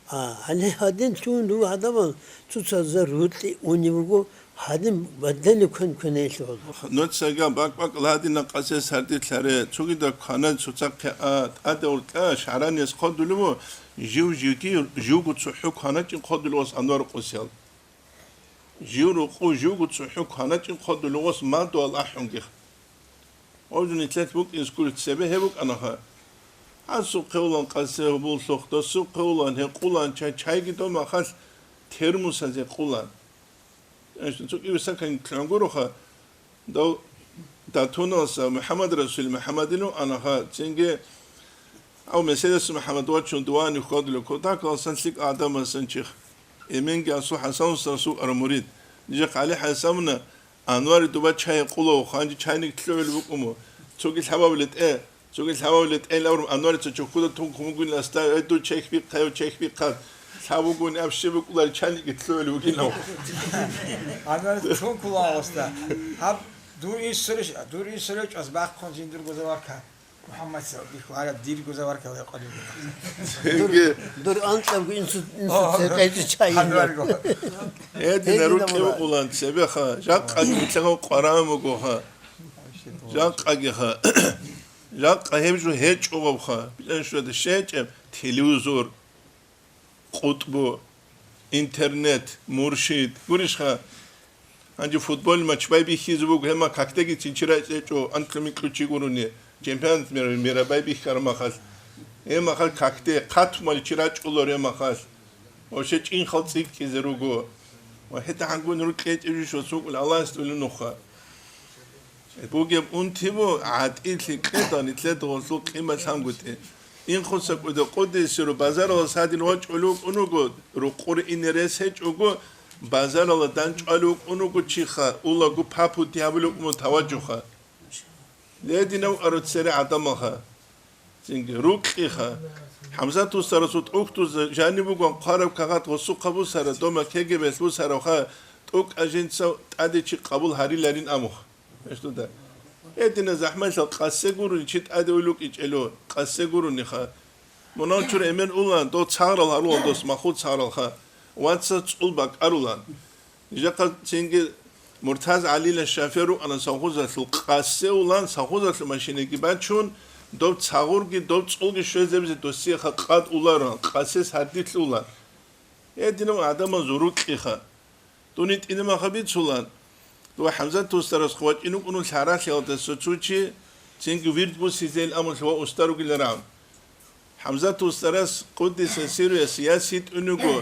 А, гьале гьадин лъугьун руго гӀадамал, цоцазда рукьи унеб буго, гьадин бадали квен-квенаялъе гьоло. Нуцаги бакӀ-бакӀ ладина къасе сардилъаре, цогидаб квана цоцахъе а, тӀаде уркьа, шагьранияс хъодулев, жив-живги, живго цохӀо кваначӀин хъодулев ас Анвар къосиял. Жив рукъу живго цохӀо кваначӀин хъодулев ас мадугьал ахӀунги. Гьавжун нилъелъ букӀин скуль цебе гьеб букӀанаха. Гьасухъе улан къасе гьоболлъухъ, досухъе улан гьекъулан чай, чайги дов махалъ термусазе къулан. Гьанже цо кӀивсакан лъугӀун гуроха, дов Датуналса МухӀаммад Расул МухӀаммадилев анаха, цинги гьав Меседас МухӀаммад вачун дувани хьвадулев кутакаласан лъикӀ гӀадамасан чихъ. Эменги асул ХӀасанусда асул ара мурид. Нижехъ ГӀали ХӀасамна Анвари дуба чай гьекъулав, ханжи чайник лъугӀулеб букӀумо. Цоги лъабаб летӀе, цоги лъабаб летӀе лаврум Анварица чухъуда тун хъумугуни ластай, ай, дур чехь бихъайо, чехь бихъад. Лъабугуни аб щиб букӀулари чайник лъугӀулев вугинав. Анварица чун ккула гьавасда. Гьаб дур инсулищ, дур инсулев чӀваз бахъун жиндирго заварка. МухӀаммад сабихъ гьараб дирго заваркал гьекъолеб буго. Дур, дур анкьабго инсу, инсуца гъайчӀи чайин. Гьедина рукӀи букӀулан цебеха, жакъаги нилъехъан къваран бугоха. Жакъагиха. Жакъа гьеб жо гьечӀогъабха. Билан щведа щечӀеб телевизор. КъутӀбу, интернет, муршид, гурищха? Гьанже футбол матч байбихьизе буго, гьема какдеги цинчи рачӀечӀо, анкьа-минкьучи гурони, чемпионат мира, мира байбихьараб махалъ. Гьемахалъ какде, хъатмали чи рачӀулар гьемахалъ. Вообще чӀинхал цӀикӀкӀизе руго. Ва гьетӀа гьангун рукьечӀеб жо сукӀул Аллагьас тӀулин нуха. Бугеб унти бу гӀатӀилъи кьеда нилъеда гъосул къимат лъангутӀи. Инхуса кӀуда къуддиса сирругьу базаралас гьадин вачӀулев вукӀун вуго, рукъур ине рес гьечӀого, базарала данчӀвалев вукӀун вуго чиха, улаго папути гьабулев вукӀун таваджуха. Лединав ару цере гӀадамалха. Цинги рукьиха. ХӀамзат устарасул тӀухьдузда жаниб бугон хъвараб кагъат гъосухъа бусара, дома кегебелъ бусаравха, тӀукӀа жинца тӀаде чи къабул гьариларин амух. Гьедина захӀмалъал къасе гурони чи тӀаде уйлукӀичӀело, къасе гурониха. Мунагьал чура эмен улан, дов цагърал гьарулан дос махул цагъралха, вацас цӀул бакӀарулан. Нижехъа цинги Муртаз ГӀалила шофер рукӀана совхозалъул, къасе улан совхозалъул машинаги бачун, дов цагъурги, дов цӀулги щвезабизе досиеха къад уларан, къасес гьардилъулан. Гьединав гӀадамал зурукьиха. Дуни тӀинамаха бицулан, дова ХӀамзат устарас хъвачӀин вукӀун лъаралъиялдаса цо чи, цинги вирд бусизейин амулъ ва уста ругиларан. ХӀамзат устарас, къуддиса сирругьу, яс йитӀун вуго,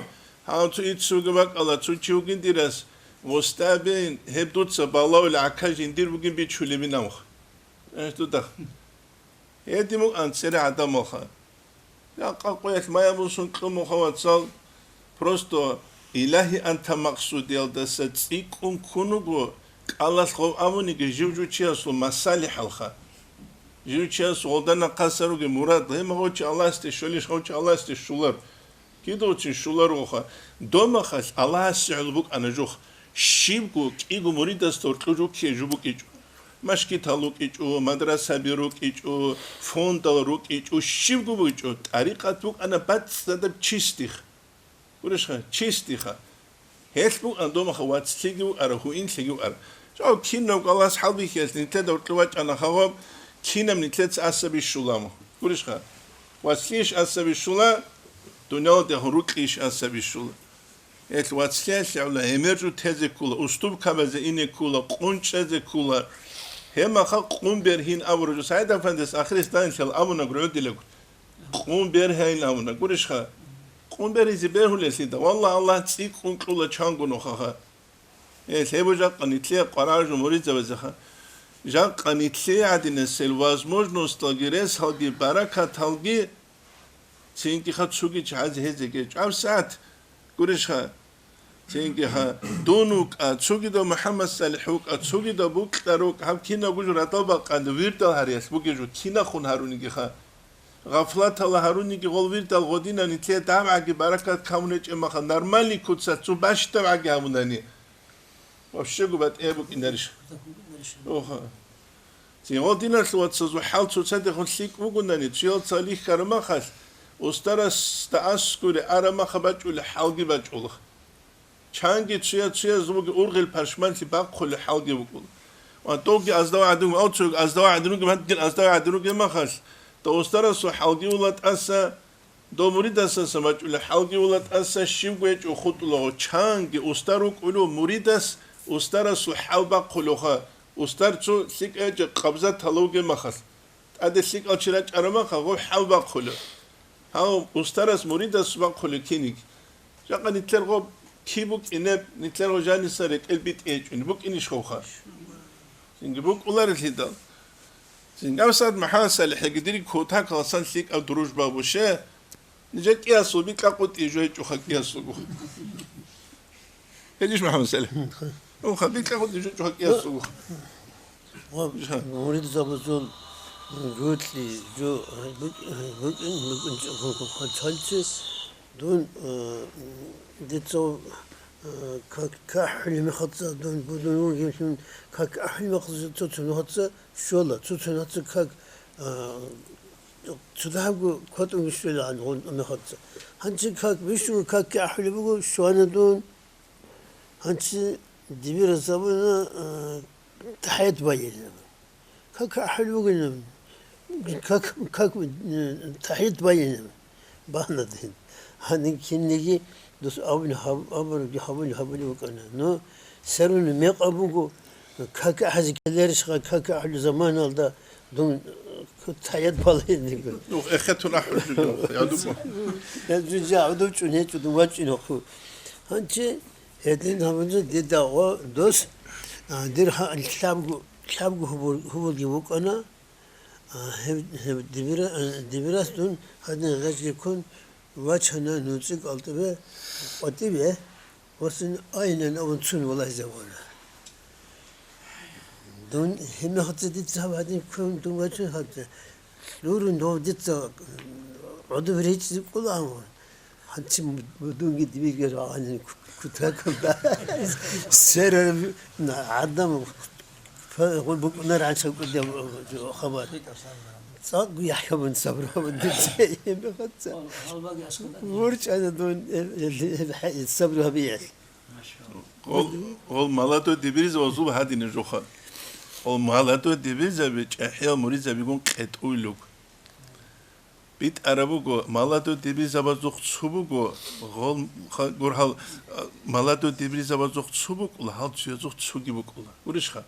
гьав цо иццуги бакӀала цо чи вугин дирас, уста бейин, гьеб дуца балавул гӀака жиндир бугин бичулебин амх. Э, дуда. Гьедин букӀан цере гӀадамалха. Жакъа къоялъ майабулсун кьумуха вацал, просто «Илагьи анта» макъсудиялдаса цӀикӀкӀун ккун вуго, кӀалалъ гъов абуниги жив-жучиясул масалихӀалха. Жив-жучиясул гъолда нахъасан ругел мурад, гьеб гъов чи Аллагьасде щолищ, гъов чи Аллагьасде щолар. Кидалъ щоларогоха, домахалъ Аллагьасе гӀоло букӀана жух. Щибго кӀиго муридасда гьоркьоб жо ккей жо букӀичӀо. Машгитал рукӀичӀо, мадрасаби рукӀичӀо, фондал рукӀичӀо, щибго букӀичӀо, тӀарикъат букӀана бацӀцӀадаб чистих. Гурищха, чистиха. Гьелъ букӀана домаха вацлъиги вукӀара, гьуинлъиги вукӀара. Жав кинав галас хӀалбихьиялъ нилъеда гьоркье вачӀана хагъаб, кинаб нилъеца асаби щуламу. Гурищха, вацлъийищ асаби щула, дунялалдехун рукьийищ асаби щула. Гьелъ вацлъиялъе гӀоло гӀемер жо тезе ккола, уступкабазе ине ккола, къун чӀезе ккола. Гьеб маха къун бергьин абураб жо. СагӀид-афандияс ахирис данилъал абуна гургӀодилаго. Къун бергьайин абуна. Гурищха? Къун бергьизе бергьулелъида. Валлагь, Аллагь цӀикӀкӀун кьула чанго нухаха. Э, лъебу жакъа нитлъе къвараржу муридзабазеха. Жакъа нитлъе гӀадинасел возможносталги, ресалги, баракаталги, цинги ха цуги чагӀазе гьезеге. ЧӀаб сагӀат гурищха. Цинги ха дун вукӀа, цугидав МухӀаммад СалихӀ вукӀа, цугидав букьа рукӀ, гьаб кинабго жо радал бакъан вирдал гьариялъ бугеб жо кинахун гьаруниги ха. Гъафлатала гьаруниги гъол вирдал гъодинани, лъе давгӀаги баракат камунечӀеб маха, нормальный куца цо бащдавгӀаги гьабунани. Вообще губа тӀе букӀинарищ? Оха. Цин гъодиналъ вацазул хӀал цоцадехун лъикӀ бугунани, чиял цалихь хьарамахалъ, устарасда аскури арамаха бачӀули хӀалги бачӀула. Чанги чуя-чуязулги ургъел пашманлъи бахъулел хӀалги букӀула. Ва довги аздава гӀадин, ав цоги аздава гӀадин ругеб, гьадгин аздава гӀадин ругеб махалъ, дов устарасул хӀалги ула тӀаса, дов муридасаса бачӀулел хӀалги ула тӀаса, щивго гьечӀо хутӀулаго, чанги устар вукӀулев муридас устарасул хӀал бахъулевха, устар цо лъикӀа гьечӀеб къабзат гьалав вугеб махалъ. ТӀаде лъикӀал чи рачӀараб маха, гъов хӀал бахъулев. Гьав устарас муридас бахъулев киниг. Жакъа нилъер гъоб ки букӀинеб, нилъер гъо жаниса рекӀел битӀи гьечӀун букӀинищ гъовха? Цинги букӀуларелъидал. Цинги гьабсагӀат МухӀаммад СалихӀиги дирги кутакаласан лъикӀаб дружба буше. Нижер кӀиясул бикьа-къутӀи жо гьечӀоха кӀиясулгу. Гьедиш, МухӀаммад СалихӀ? Унха, бикьа-къутӀи жо гьечӀоха кӀиясулгу. Ва муридзабазул гьутлъи жо букӀин, букӀин, букӀинчӀеб гьанчи дун, э, дица, э, как ахӀули мехалца дун будун вугевлъун, как ахӀули мехалца цо-цо нухаца щола, цо-цо нухаца как, э, цо дагьабго кватӀун щвелегӀан гъун мехалца. Гьанчи как бищун, как ахӀули буго, щвана дун. Гьанчи дибирас абуна, э, тахӀият байилан. Как ахӀул бугилан? Как, как, э, тахӀият байилан? Багьна дин. Гьанин кинниги дус абуни гьаб-, абуруги гьабуни гьабули вукӀана. Но все равно мекъаб буго, как ахӀизе ккеларищха, как ахӀул заманалда дун, э, тахӀият балагьиниго. Ух, эхетун ахӀул жуго, я дуго. Я жужа, гӀодов чӀун гьечӀо, дун вачӀинахъу. Гьанчи гьедин гьабунчи дида гъо дос, а, дир ха-, лъабгу, лъабгу гьубул-, гьубулги вукӀана, а, гьеб, гьеб дибира-, а, дибирас дун гьадин гъезги ккун вачана нуцӀи кӀалтӀибе къватӀибе, васин айнан авун цун валагьизавана. Дун гьебмехалца дица гьаб гьадин ккун дун вачун гьаб, лъурун дов дица гӀодов речӀчӀизе кӀула, амма гьанцин будунги дибиги рагӀанин ку-, кутакалда. Серал гӀадам букӀунар гьанча кӀудияв хабар. ЦӀакъ яхӀ гьабун сабру гьабун дица гьебмехалца. ВорчӀана дун, э, э, э, сабру гьабиялъ. Гъол, гъол молодой дибирзабазул гьадине жоха. Гъол молодой дибирзаби чӀахӀиял муридзабигун къетӀуйлуг. БитӀараб буго, молодой дибирзабазухъ цо буго, гъол ха-, гургьал, а, молодой дибирзабазухъ цо букӀула, гьал цоязухъ цоги букӀула. Гурищха?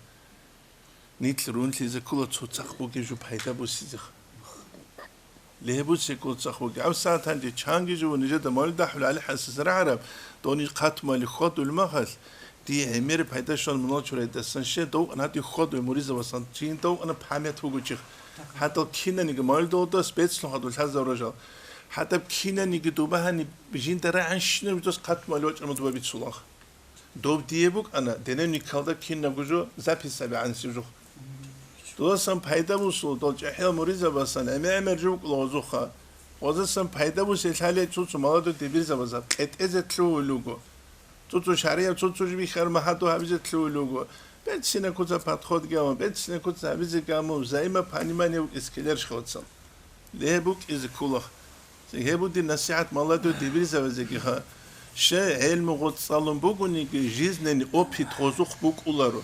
Нилъ рунлъизе ккола цоцахъ бугеб жо пайда бусизеха. Лебуцекъо цахъ бугеб. ГьабсагӀат гьанже чанги жо нижеда мавлид ахӀулел гӀалихӀасаса рагӀараб, дов ниж хъатмали хьвадулеб махалъ, дие гӀемер пайда щван мунал чурайдасан щай, дов къана дие хьвадуй муридзабасан, чин дов къана память бугочиха. ХӀатӀал кинаниги мавлидалдас бецлъун хадур лъазарурал жал. ХӀатӀаб кинаниги дуба гьаниб жинда рагӀанщинаб жидас хъатмали вачӀана дуба бицулаха. Доб дие букӀана, динамикалда кинабго жо записаби гӀанасеб жо. Дуласан пайда бусул, дол чӀахӀиял муридзабасан гӀемер-гӀемер жо букӀула гъозухъа. Гъозасан пайда бусе лъалей цо-цо молодой дибирзабазаб къетӀезе лъугьулел руго. Цо-цо шаргӀияб цо-цо жо бихьараб магьаду гьабизе лъугьулел руго. Бецина куца подход гьабун, бецина куца гьабизе гьабун, взаимопонимание букӀизе ккеларищ, вацал? Ле букӀизе кколаха. Гьеб бугин насихӀат молодой дибирзабазегиха. Щай гӀелму гъоцӀалун бугониги, жизненный опыт гъозухъ букӀуларо.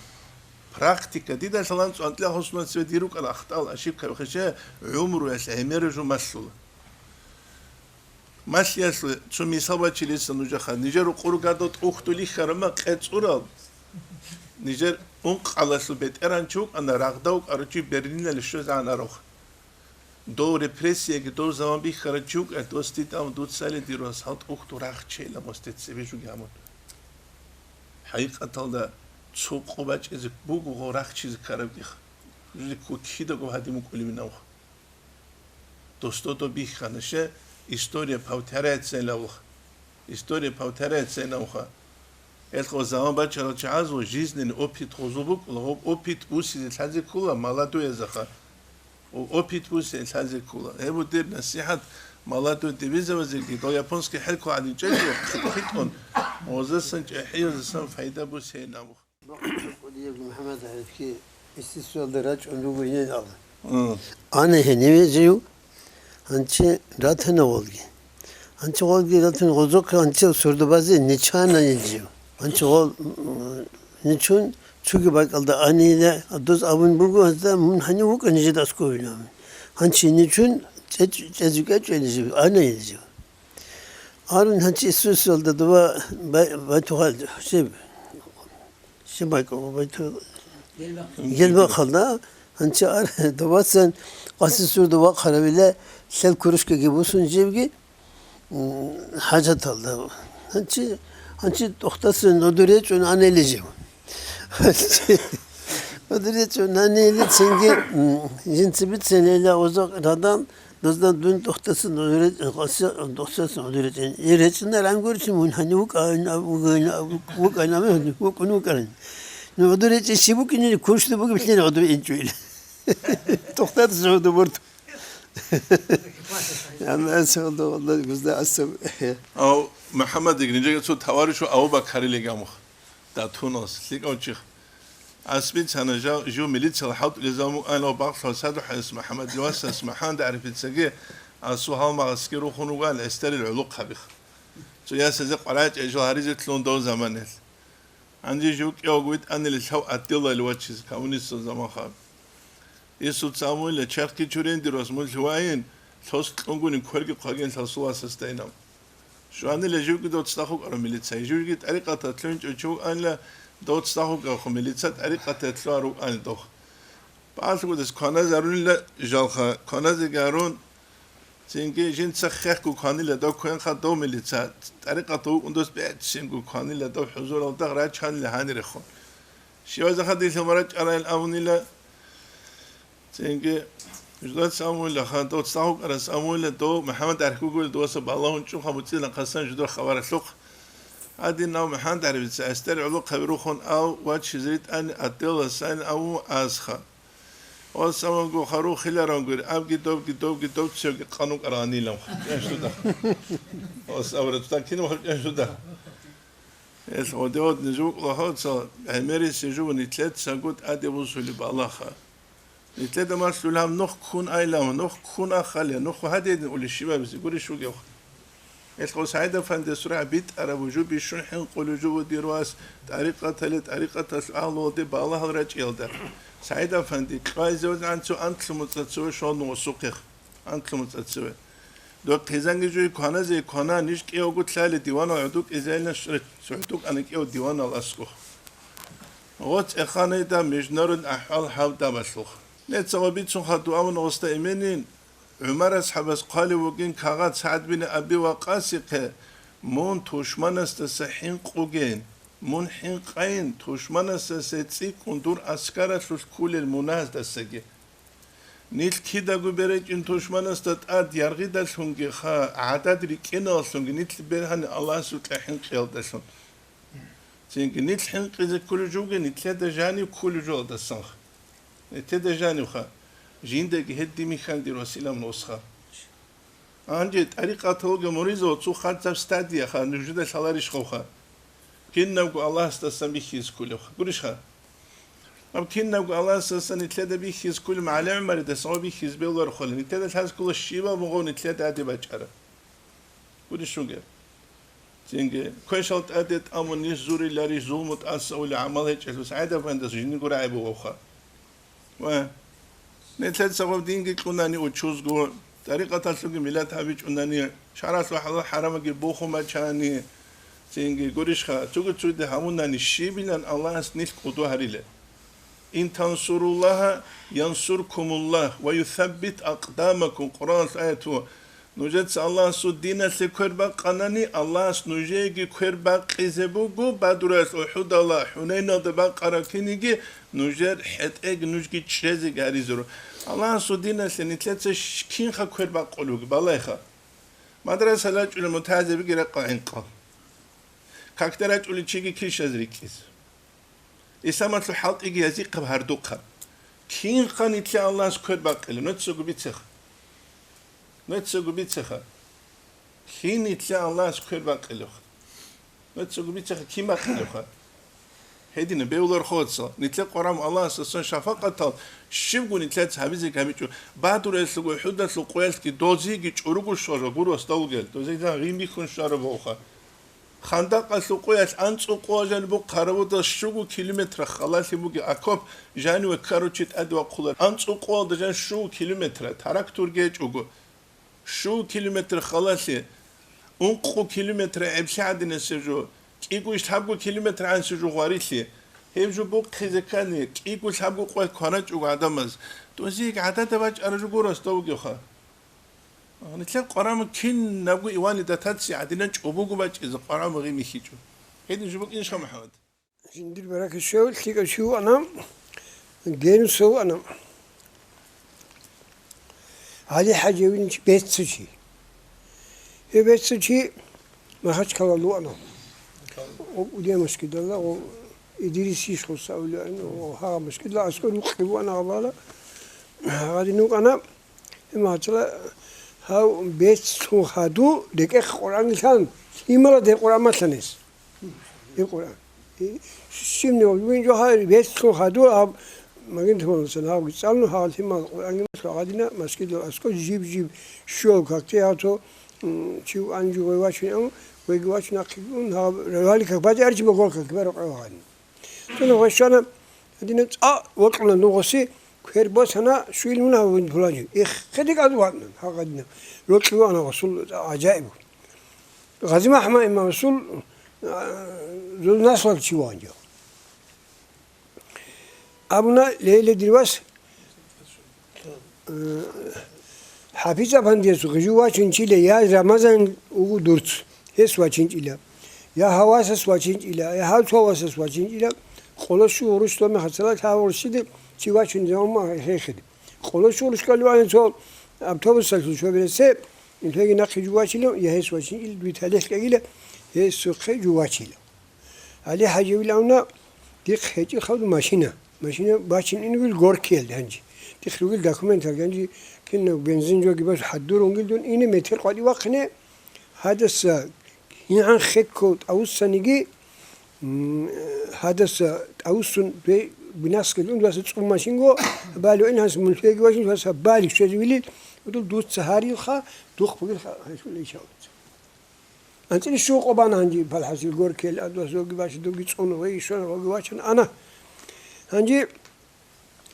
Практика, дида лъалан цӀванкьла хӀусман цеве дир рукӀана ахтал, ошибка, хиша гӀумруялъ гӀемераб жо малъула. Малъиялъе цо мисал бачилиса нужеха. Нижер рукъур гада тӀухьдулихьарама къецӀурал. Нижер ункъалалъул бетӀеран чи вукӀана, рагъда вукӀарав чи Берлиналде щвезегӀан арав. Дов репрессияги дов заман бихьарав чи вукӀа, дос дитӀа, дуцали дир вас гьал тӀухьдул рагъ чейилан, вас децебе жуги гьамун. ХӀакъикъаталда цо къо бачӀизе буго гъо рагъ чизе ккараб дихъ. Жуди кку кидаго гьадин вукӀулевинавха. Дос додо бихьана, ше, история повторяется инавха. История повторяется инавха. Элъ гъо заман бачарал чагӀазул жизненный опыт гъозул букӀула, гъоб опыт бусизе лъазе ккола молодоязаха. О-, опыт бусе лъазе ккола. Гьеб бугеб насихӀат молодой дибирзабазеги, дол японский хӀеркал гӀадин чӀечӀо, хитӀун, гъозасан чӀехӀиязасан пайда бусе набух. МухӀаммад ГӀарифги Исисуялда рачӀун ругоинин абун. М. Ана гьениве жив, гьанчи ратана гъолги. Гьанчи гъолги ратана гъозухъе, гьанчи сурдабазе ничана ин жив. Гьанчи гъол, м, ничун цуги бакӀалда анила, доз абун буго, гьазда мун гьанив вукӀа нижеда аскӀовилан. Гьанчи ничун чӀеч-, чӀезукӀа чӀвели жив, ана ин жив. Арун гьанчи Исисуялда дуба бай-, байтугъал жив. Щиб байтугъал? Гелбахъалда, гьанчи ар-, дубасан къаси сурда вахъаравила, лъел курушкаги бусун жевги, м, хӀажаталда. Гьанчи, гьанчи тохтасан нодуре чӀун анели жев. Нодуре чӀун анели цинги, м, жинци бицинила оза радан, Дозда дун духтасан гӀодуре-, гъоса-, духтасан гӀодуретӀен. Э, речӀина рангурчи мун гьанив вукӀа-, вукӀа-, вукӀана, вукӀун вукӀаран. Ну, гӀодуретӀен щиб букӀинили, куршда бугеблъин гӀодур инчӀуила. Тухтадаса гӀодубурту. Амма асалда валла гузда асаб. Ав МухӀаммадиги нижеги цо товарищу Абу Бакарилиги амух. Датуналъ лъикӀав чихъ. Асбицана жа-, жив милициял хӀалтӀулезаб мукӀанилав бакълъав Саду ХӀайс МухӀаммад Левасас МухӀаммад ГӀарифицаги асул гьалмагъасги рухун ругоан эстерил гӀулухъ гьабихъ. Цо ясазе къварачӀей жал гьаризе лъун дов заманелъ. Гьанже жив кӀиявго витӀанили лъав отделалъ вачизе коммунистал заманха. Исуца амуйла, чахъги чурен дир вас, мун лъугьайин, лъос кьунгунин кверги хъвагин лъасул васасдайнав. Щванила живги доцӀцӀа хукӀарав милиция, живги тӀарикъаталъ лъугьинчӀев чи вукӀанила, доцӀцӀа хукӀарахъу милиция тӀарикъаталъ лъугьарав вукӀани дох. Палъугудас кваназарунила жалха, кваназегарун, цинги жинца хехго кванила дов квенха дов милиция, тӀарикъатал вукӀун дос бегӀцинго кванила дов хӀузуралда рачанила гьанирехун. Щивазаха дилъ марачӀарайил абунила, Цинги, жудаца амуйла, ха, дов цӀа вукӀарас амуйла, дов МухӀаммад ГӀариф вугевли, доваса балагьун чӀун ха муцӀила хъасан жудар хабаралъухъ. Гьадин ав МухӀаммад ГӀарифица, эстер гӀолохъаби рухун ав вачизе ритӀани, отделалъ сайин авун асха. Ос аманго хару хиларангури, абги довги, довги, довцевги къан вукӀарагӀанилан. КӀанщуда. Ос абра, тутан кинаб хъал кӀанщуда? Эл гъодиодни жугьула хоца, гӀемерисей жугьун итлъецаго тӀаде бусулеб балаха. Итлъеда малъулеб гьаб нух ккун айилан, нух ккун ахалеб, нух гьадин улищибабизе гурищ вугев. Эл гъо СагӀид афанди сурахӀ битӀараб жо бищун хӀинкъулев жо вуго дир вас тӀарикъаталде, тӀарикъаталъул агьлуялде балагьал рачӀиялда. СагӀид афанди кьвайзе вазгӀан цо анлъумуцӀа цо шону осухъех. АнлъумуцӀа цеве. Доб хъизанги жуй кваназе квана, ниж кӀиявго лъали диванал гӀодукӀизайилан, цо гӀодукӀана кӀияв диванал аскӀо. Гъоц эханайда международный ахӀвал гьав дабалъух. Нецаго бицунха дуавун гъосда эменин, ГӀумар асхӀабас хъвалев вугин кагъат СагӀд бин Аби Вакъасихъе, мун тушманасдаса хӀинкъугейин, мун хӀинкъайин, тушманасдаса цӀикӀкӀун дур аскаралъулъ ккулел мунагьаздасаги. Нилъ кидаго беречӀин тушманасда тӀад яргъидалъунги ха, гӀадад рикӀкӀиналъунги нилъ бергьани Аллагьасукьа хӀинкъиялдалъун. Цинги нилъ хӀинкъизе кколев жуги нилъеда жанив кколев жугьалдасанха. Нилъеда жанивха, жиндаги гьедин михьан дир василан нусха. Гьанже тӀарикъаталги муризал цо хадзаб стадияха нужеда лъаларищ хавха? Кинабго Аллагьасдасан бихьизе кколевха. Гурищха? Аб кинабго Аллагьасдасан нилъеда бихьизе кколев МагӀали ГӀумаридасан ва бихьизе беларухъали, нилъеда лъазе ккола щибаб мугъав нилъеда гьади бачӀараб. Гурищ вугев? Цинги, квешал тӀаде тӀамун ниж зуриларищ зулму тӀаса ули гӀамал гьечӀелъул СагӀид афандас жиндирго рагӀи бугевха. Ва нилъеца гъов динги кьунани учузго, тӀарикъаталъуги миллат гьабичӀунани, шаралъул хӀалал-хӀарамаги бухун бачани, цинги гурищха, цуги-цуги гьавунани щибилан Аллагьас нилъ кӀудо гьарилел. Ин тансуруллагьа янсуркумуллагь ва юсаббит акъдамакум, Къуръаналъ аят ву. Нужеца Аллагьасул диналъе квер бакъанани, Аллагьас нужееги квер бакъизе буго, Бадруялъ, УхӀудалъ, ХӀунайналда бакъараб киниги нужер хӀетӀеги нужги чӀезеги гьаризару. Аллагьасул диналъе нилъеца щ-, кинха квер бакъулев вугеб, балайха? Мадраса рачӀунел мутагӀилзабиги рекъа гӀинкъал. Какда рачӀулев чиги килщазе рикӀкӀизе. Исламалъул хӀалтӀиги язихъаб гьардухъаб. Кинха нилъе Аллагьас квер бакъила? Нуцаго бицеха. Нуцаго бицеха. Кин нилъе Аллагьас квер бакъилевха? Нуцаго бицеха, кин бакъилевха? Гьедина бевлар ховаца, нилъер Къуръан Аллагьасдасан шафакъатал щибго нилъец гьабизе гьабичӀо, бадураялъулго, хӀудалъул къоялъги дозиги чӀуруго щважа гуро асталугел, дозиги гъим бихьун щвараб гьавха. Хандакъалъул къоялъ анцӀу къоа жаниб бухъ гьаравуда щуго километра халалъи буги окоп, жаниве ккарав чи тӀаде вахъулар. АнцӀу къоалда жан щуго километра, трактор гьечӀого. Щуго километр халалъи, ункъо километр гӀеблъи гӀадинасеб жо, кӀиго иш лъабго километр гӀанасеб жо гъварилъи. Гьеб жо бухъизе ккани, кӀиго лъабго къоялъ кваначӀого гӀадамаз. Дозие гӀадада бачӀараб жо гуро асталугевха. Нилъер Къуръан кинабго Ивани датаци гӀадинан чӀобого бачӀизе Къуръан гъим бихьичӀо. Гьедин жо букӀинищха, МухӀаммад? Жиндир баракат щвев, лъикӀав чи вуана, Генусов вуана. ГӀали ХӀажиевич беццачи. Гьев беццачи Махачкалалда вуана. О, Удиямашкидалда, о, Идрис Ишхуса авлиян, о, гьагъа машкидла аскӀор рукъи вуана гьабала. Гьадин вукӀана, гьев махачкала гьав беццун хаду, рекӀехъ Къуръан лъан, лъимала дер Къуръан малъанес. Гьеб Къуръан. Щиб нигъ вугин жо гьай, бецлъун хадур гьаб, магин тумаласан гьабги цӀалун, гьал лъимал Къуръанги малъа гьадина, маскидал аскӀо жиб-жиб щуял какде гьав цо, м, чи ван жо гъой вачун, ам, гъойги вачун ахъи ун, гьаб равали как баде арчи багол как баро къав гьадин. Цо нугъа щвана, гьадина цӀа вокьуна нугъаси, квер босана, щуил муна гьавун пуланчи. Эх, хедик ад ватна, гьагъадина. Рокьи вана Расул гӀажаиб. Гъази МахӀмад имам Расул, а, зул наслал чи ванчӀо. Абуна, лейле дир вас, э, ХӀафиз Афандиясухъе жив вачинчила, я Рамазан вуго дурц, гьес вачинчӀила, я гьавасас вачинчӀила, я гьав цо васас вачинчӀила, къоло щуго гъурущ доме хасалат гьав гъурщиде чи вачун заман хехиде. Къоло щуго гъурущ ккалевани цо автобусалъул шоферасде, нилъеги нахъе жив вачила, я гьес вачинчӀила, дуе талихӀ кӀагила, гьесухъе жив вачила. ГӀали ХӀажиевил авна, дихъ гьечӀел хавду машина. Машина бачин инвил Горькиялде гьанже. Дихъ ругел документал гьанже кинаб бензин жоги баш хӀадур унгел дун ине метер къватӀи вахъине. Гьадаса гьигӀан хекков тӀавуссаниги, м, гьадаса тӀавуссун бе-, бинаскел ун васа цӀун машинго, бали ин гьас муллъеги важин васа бали щвезевилил, удул дуца гьарилха, духъ бугилха, гьайшул ишавца. АнцӀил щуго къо бана гьанже, палхӀасил Горькиялде, адвас доги бача, доги цӀуна, вай ишана, доги вачана, ана. Гьанже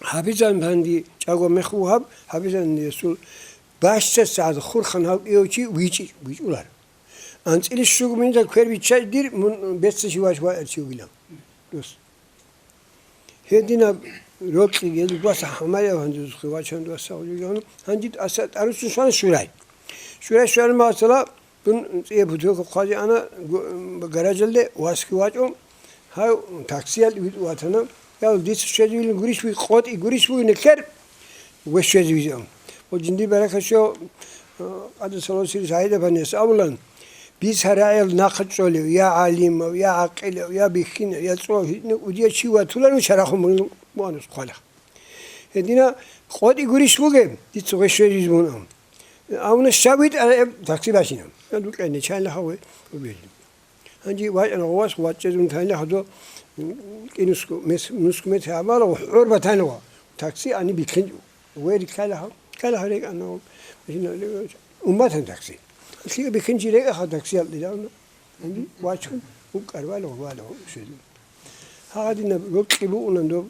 ХӀафизан гьанже чӀаго мех вугьаб, ХӀафизан ясул бащдаса гӀад хурхан гьав кӀиявчи вичӀи-, вичӀулар. АнцӀил щуго минда квер биччай дир, мун беццачи вач ваэр чи вугилан. Дус. Гьединаб рокьи гьелдваса гьамаяб гьанжезухъе вачан васагъулиган гьанжид аса тӀарусун щвана Шурай. Шурай щвараб масала, дун цӀияб путёвка хъвазе ана гу-, гаражалде васги вачӀун, гьав таксиял витӀ ватана, ял дица щвезевилин гурищ буги, къотӀи гурищ буги, нилъер ве щвезевизеан. Ва жинди баракат щвев, а, къадасалосил Загьидабанияс абулан, Бицараял нахъа чӀолев, я гӀалимав, я гӀакъилав, я бихьинав, я цӀуав гьитӀинав удияв чи ватуларо чарахун мун муанус хъвалах. Гьедина къотӀи гурищ бугеб, дица гъвещве ризбун ам. Авна щав витӀараб такси бачинаб. Я дукьа нечаялъ гьаве убели. Гьанже вачӀана гъовас, вачӀезун тайна хадо, м, кӀинусго мес-, нусго метр гьабала, гьорба тайна ва такси ани бихьинчӀо. Ве риккала гьав, ккала гьав рекӀана, машина умматан такси. ЛъикӀа бихьинчи рекӀаха таксиялъ дилавна. Гьанже вачун, уккарвала, вала, шуду. Гьагъадинаб рокьи бугъунан доб,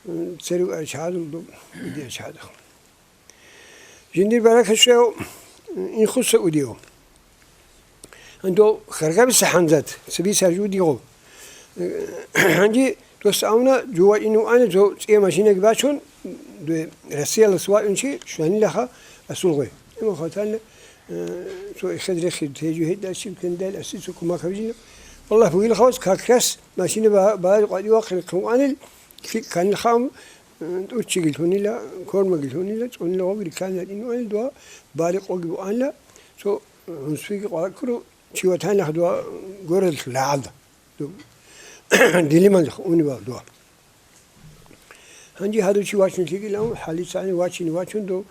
м, церу арчагьадул доб, идиячагьадах. Жиндир баракат щвев, инхуса удив. Гьанже харгабиса хӀанзат, цебиса жудигъо. Гьанже дос авна жува инуани цо цӀе машинаги бачун, дуе Россиялас ваунчи шванилаха асулгъе. Има хатална, э, цо эхед рехид, тежу гьедачи, кендал аси цо кумак гьабижина. Аллагь бугил хавас, как раз машина ба-, ба-, къвади вахъи хъугӀанил, лъикӀ канил хам, ТӀурччиги лъунила, кормаги лъунила, цӀунила гъоги риккани гьадин ванила, дуа бари къоги буанила, цо гӀунсвиги къвараккуро, чи ватанилахъ дуа горелъ рагӀалда. Ду-, дилималихъ унивал дуа. Гьанже гьадучи вачун лъикӀилан, хӀалицани вачине вачун, дов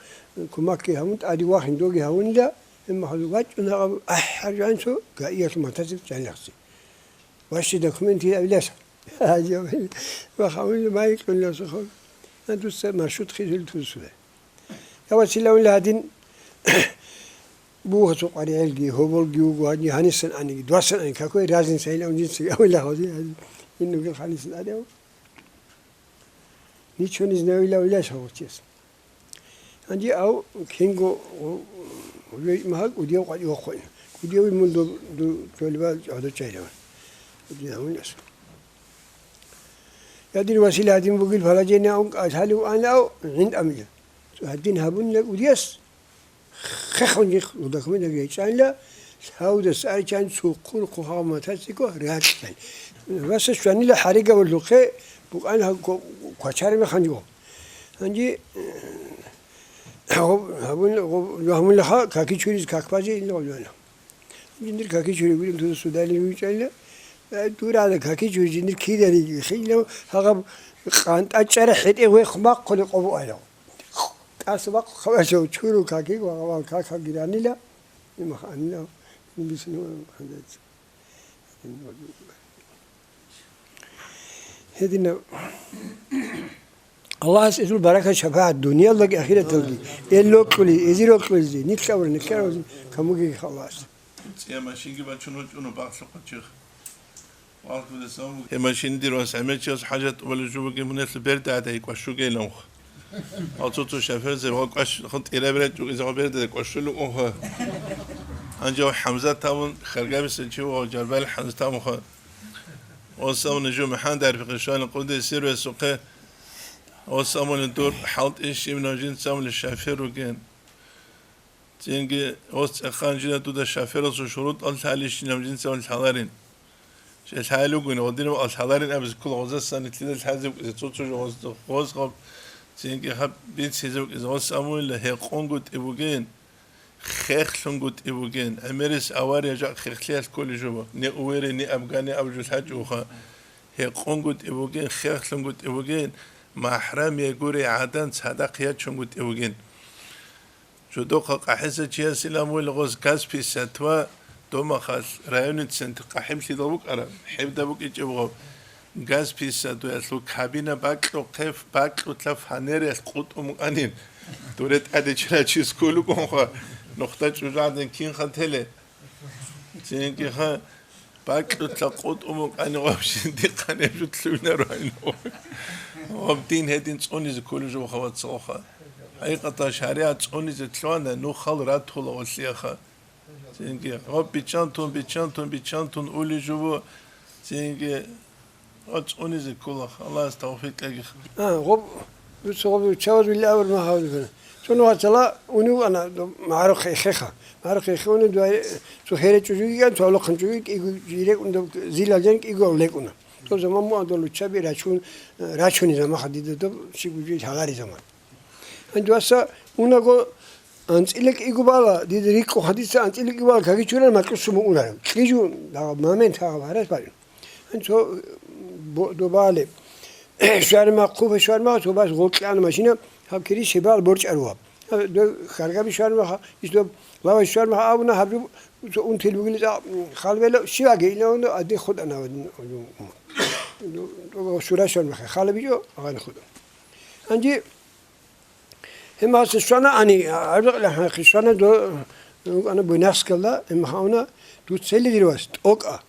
кумакги гьавун, тӀаде вахин доги гьавунила, эмма хадур вачӀун гьаб, ахӀ, гьаржанцо, гаиялъ матазир чӀалахъси. Ваши документи авиласа. Гьанже ва хавли май кьунласухъун. Дуца маршрут хизул тусуле. Я Василавли гьадин бугьа цо къваригӀелги, гьоболги вуго гьадин, гьанисан аниги, дуасан аниги, какой разница, илан жинцаги авила гьази, гьази. Иннуги ханисан адяв. Ничего не знаю, ила, ила шагьуртияс. Гьанже ав кинго гьу-, гьужай магьа кӀудияв къватӀивахъуна. КӀудияв мун ду-, ду-, толебал гӀодор чайрава. КӀудияв гьавунас. Я дир Васил гьадин бугил положение ун кӀалъалев ана ав гӀинтӀамила. Гьадин гьабунила кӀудияс. Хехун жих документаги гьечӀанила, лъавдас айчан цухъун хъухъа мотоцикл ракьан. Васа щванила хӀаригавалъухъе букӀан гьаб ко-, квачарами ханжуго. Гьанже, гьаб-, гьабун-, гьаб-, гьабунлаха каки чуриз какбазе ил гъолбана. Жиндир каки чури гурин туда судали вичӀайла. Э, дурада каки чури жиндир кидари хилав гьагъаб къантӀа чӀара хӀетӀе вехъ бахъули къобу айрав. ТӀаса бахъ хавашав чуру каки ва гъавал кака гиранила. Имах анила. Бисну хадат. Гьединаб Аллагьас изул баракат шапагӀат дунялалдаги ахираталги, эл рокьули, эзи рокьулзи, нилъ авра, нилъ авра, камуги Аллагьас. ЦӀия машинги бачун вачӀуна багълъухъа чих. Валкуласан. Гье машин дир вас гӀемерчияс хӀажат тӀубалев жо бугеб мунелъул берда гӀадай кӀвашугейиланха. Алцуцу шоферзе ва кӀваш хун тӀирабирай чӀугӀизе ва берда кӀвашулев унха. Гьанже ва ХӀамзат абун, Харгабиса чи ва Жарбал ХӀамзат абунха. Осамуни жо МухӀаммад арфихъе щвана къуде сирвесухъе. Осамуни дур хӀалтӀи щиб нажинцамуни шофер ругин. Цинги ос цӀехъан жина дуда шоферасул шурутӀал лъалищинаб жинцаван лъаларин. Жел лъалугун, гъодинав ал лъаларин абиз ккола гъозасан нилъеда лъазе вукӀизе цо-цо жо гъоз, гъоз гъаб, цинги гьаб бицизе вукӀизе гъос амуйла гьекъунгутӀи бугин, хехлъунгутӀи бугин, гӀемерис авария жакъ хехлъиялъ кколей жуба, не увере, не абгане аб жо лъачӀуха, гьекъунгутӀи бугин, хехлъунгутӀи бугин, махӀрам ягури гӀадан цадахъ ячунгутӀи бугин. Жодохъа къахӀиса чиясилан вуйла гъоз газ писатва домахалъ районный центр къахӀимлъидал букӀараб, хӀебда букӀичӀеб гъаб. Газ писатваялъул кабина бакьухъе, бакьулъа фанераялъ къутӀун букӀанин. Дуре тӀаде чирачи скулукӀунха, нухда чӀужугӀадин кинха теле. Цинги ха, бакьулъа къутӀун букӀани гъаб жиндихъан гьеб жо лъугьинаро гьайно. Гъаб дин гьедин цӀунизе кколеб жо баха вацалха. ХӀакъикъаталъ шаригӀат цӀунизе лъугьана, нухал ратула гъолъияха. Цинги гъаб биччантун, биччантун, биччантун ули жубу, цинги ва цӀунизе ккола, Аллагьас тавфикъ кьегиха. А, гъоб, дуца гъоб чаваз вилли авр магьавлигана. Цо нугьацала уни вана, магӀарухъ эхеха. МагӀарухъ эхе уни дуай, цо хере чӀужуги кӀан, цо алохъан чӀужуги кӀиго жирекӀун доб зилалден кӀиго лекӀуна. Доб заман муан дол луччаби рачун, рачуни замаха дида доб щиб жи гьалари заман. Гьанже васа унаго анцӀила кӀиго бала, дида рикӀкӀу хадиса анцӀила кӀиго бала каги чуран макьусу муунарав. Кьижу дагъаб момент гьагъаб гьарас бачӀун. Гьанже цо бо-, добалеб. Шварма, хъубе шварма, цо бас гъоркьана машина, гьаб кири шебал борчӀаруваб. Гьаб дов харгаби швармаха, ис доб лавай швармаха абуна, гьаб жо цо унтил бугили цӀакъ халбела, щиваги илавуна, адин хутӀана авадин. Шура швармаха, халабичӀо, агъани хутӀа. Гьанже Гьемал щвана ани, гӀарбекьла хӀанхъи щвана до, ана Буйнакскалда, гьемахауна, дуцели дир вас, тӀокӀа.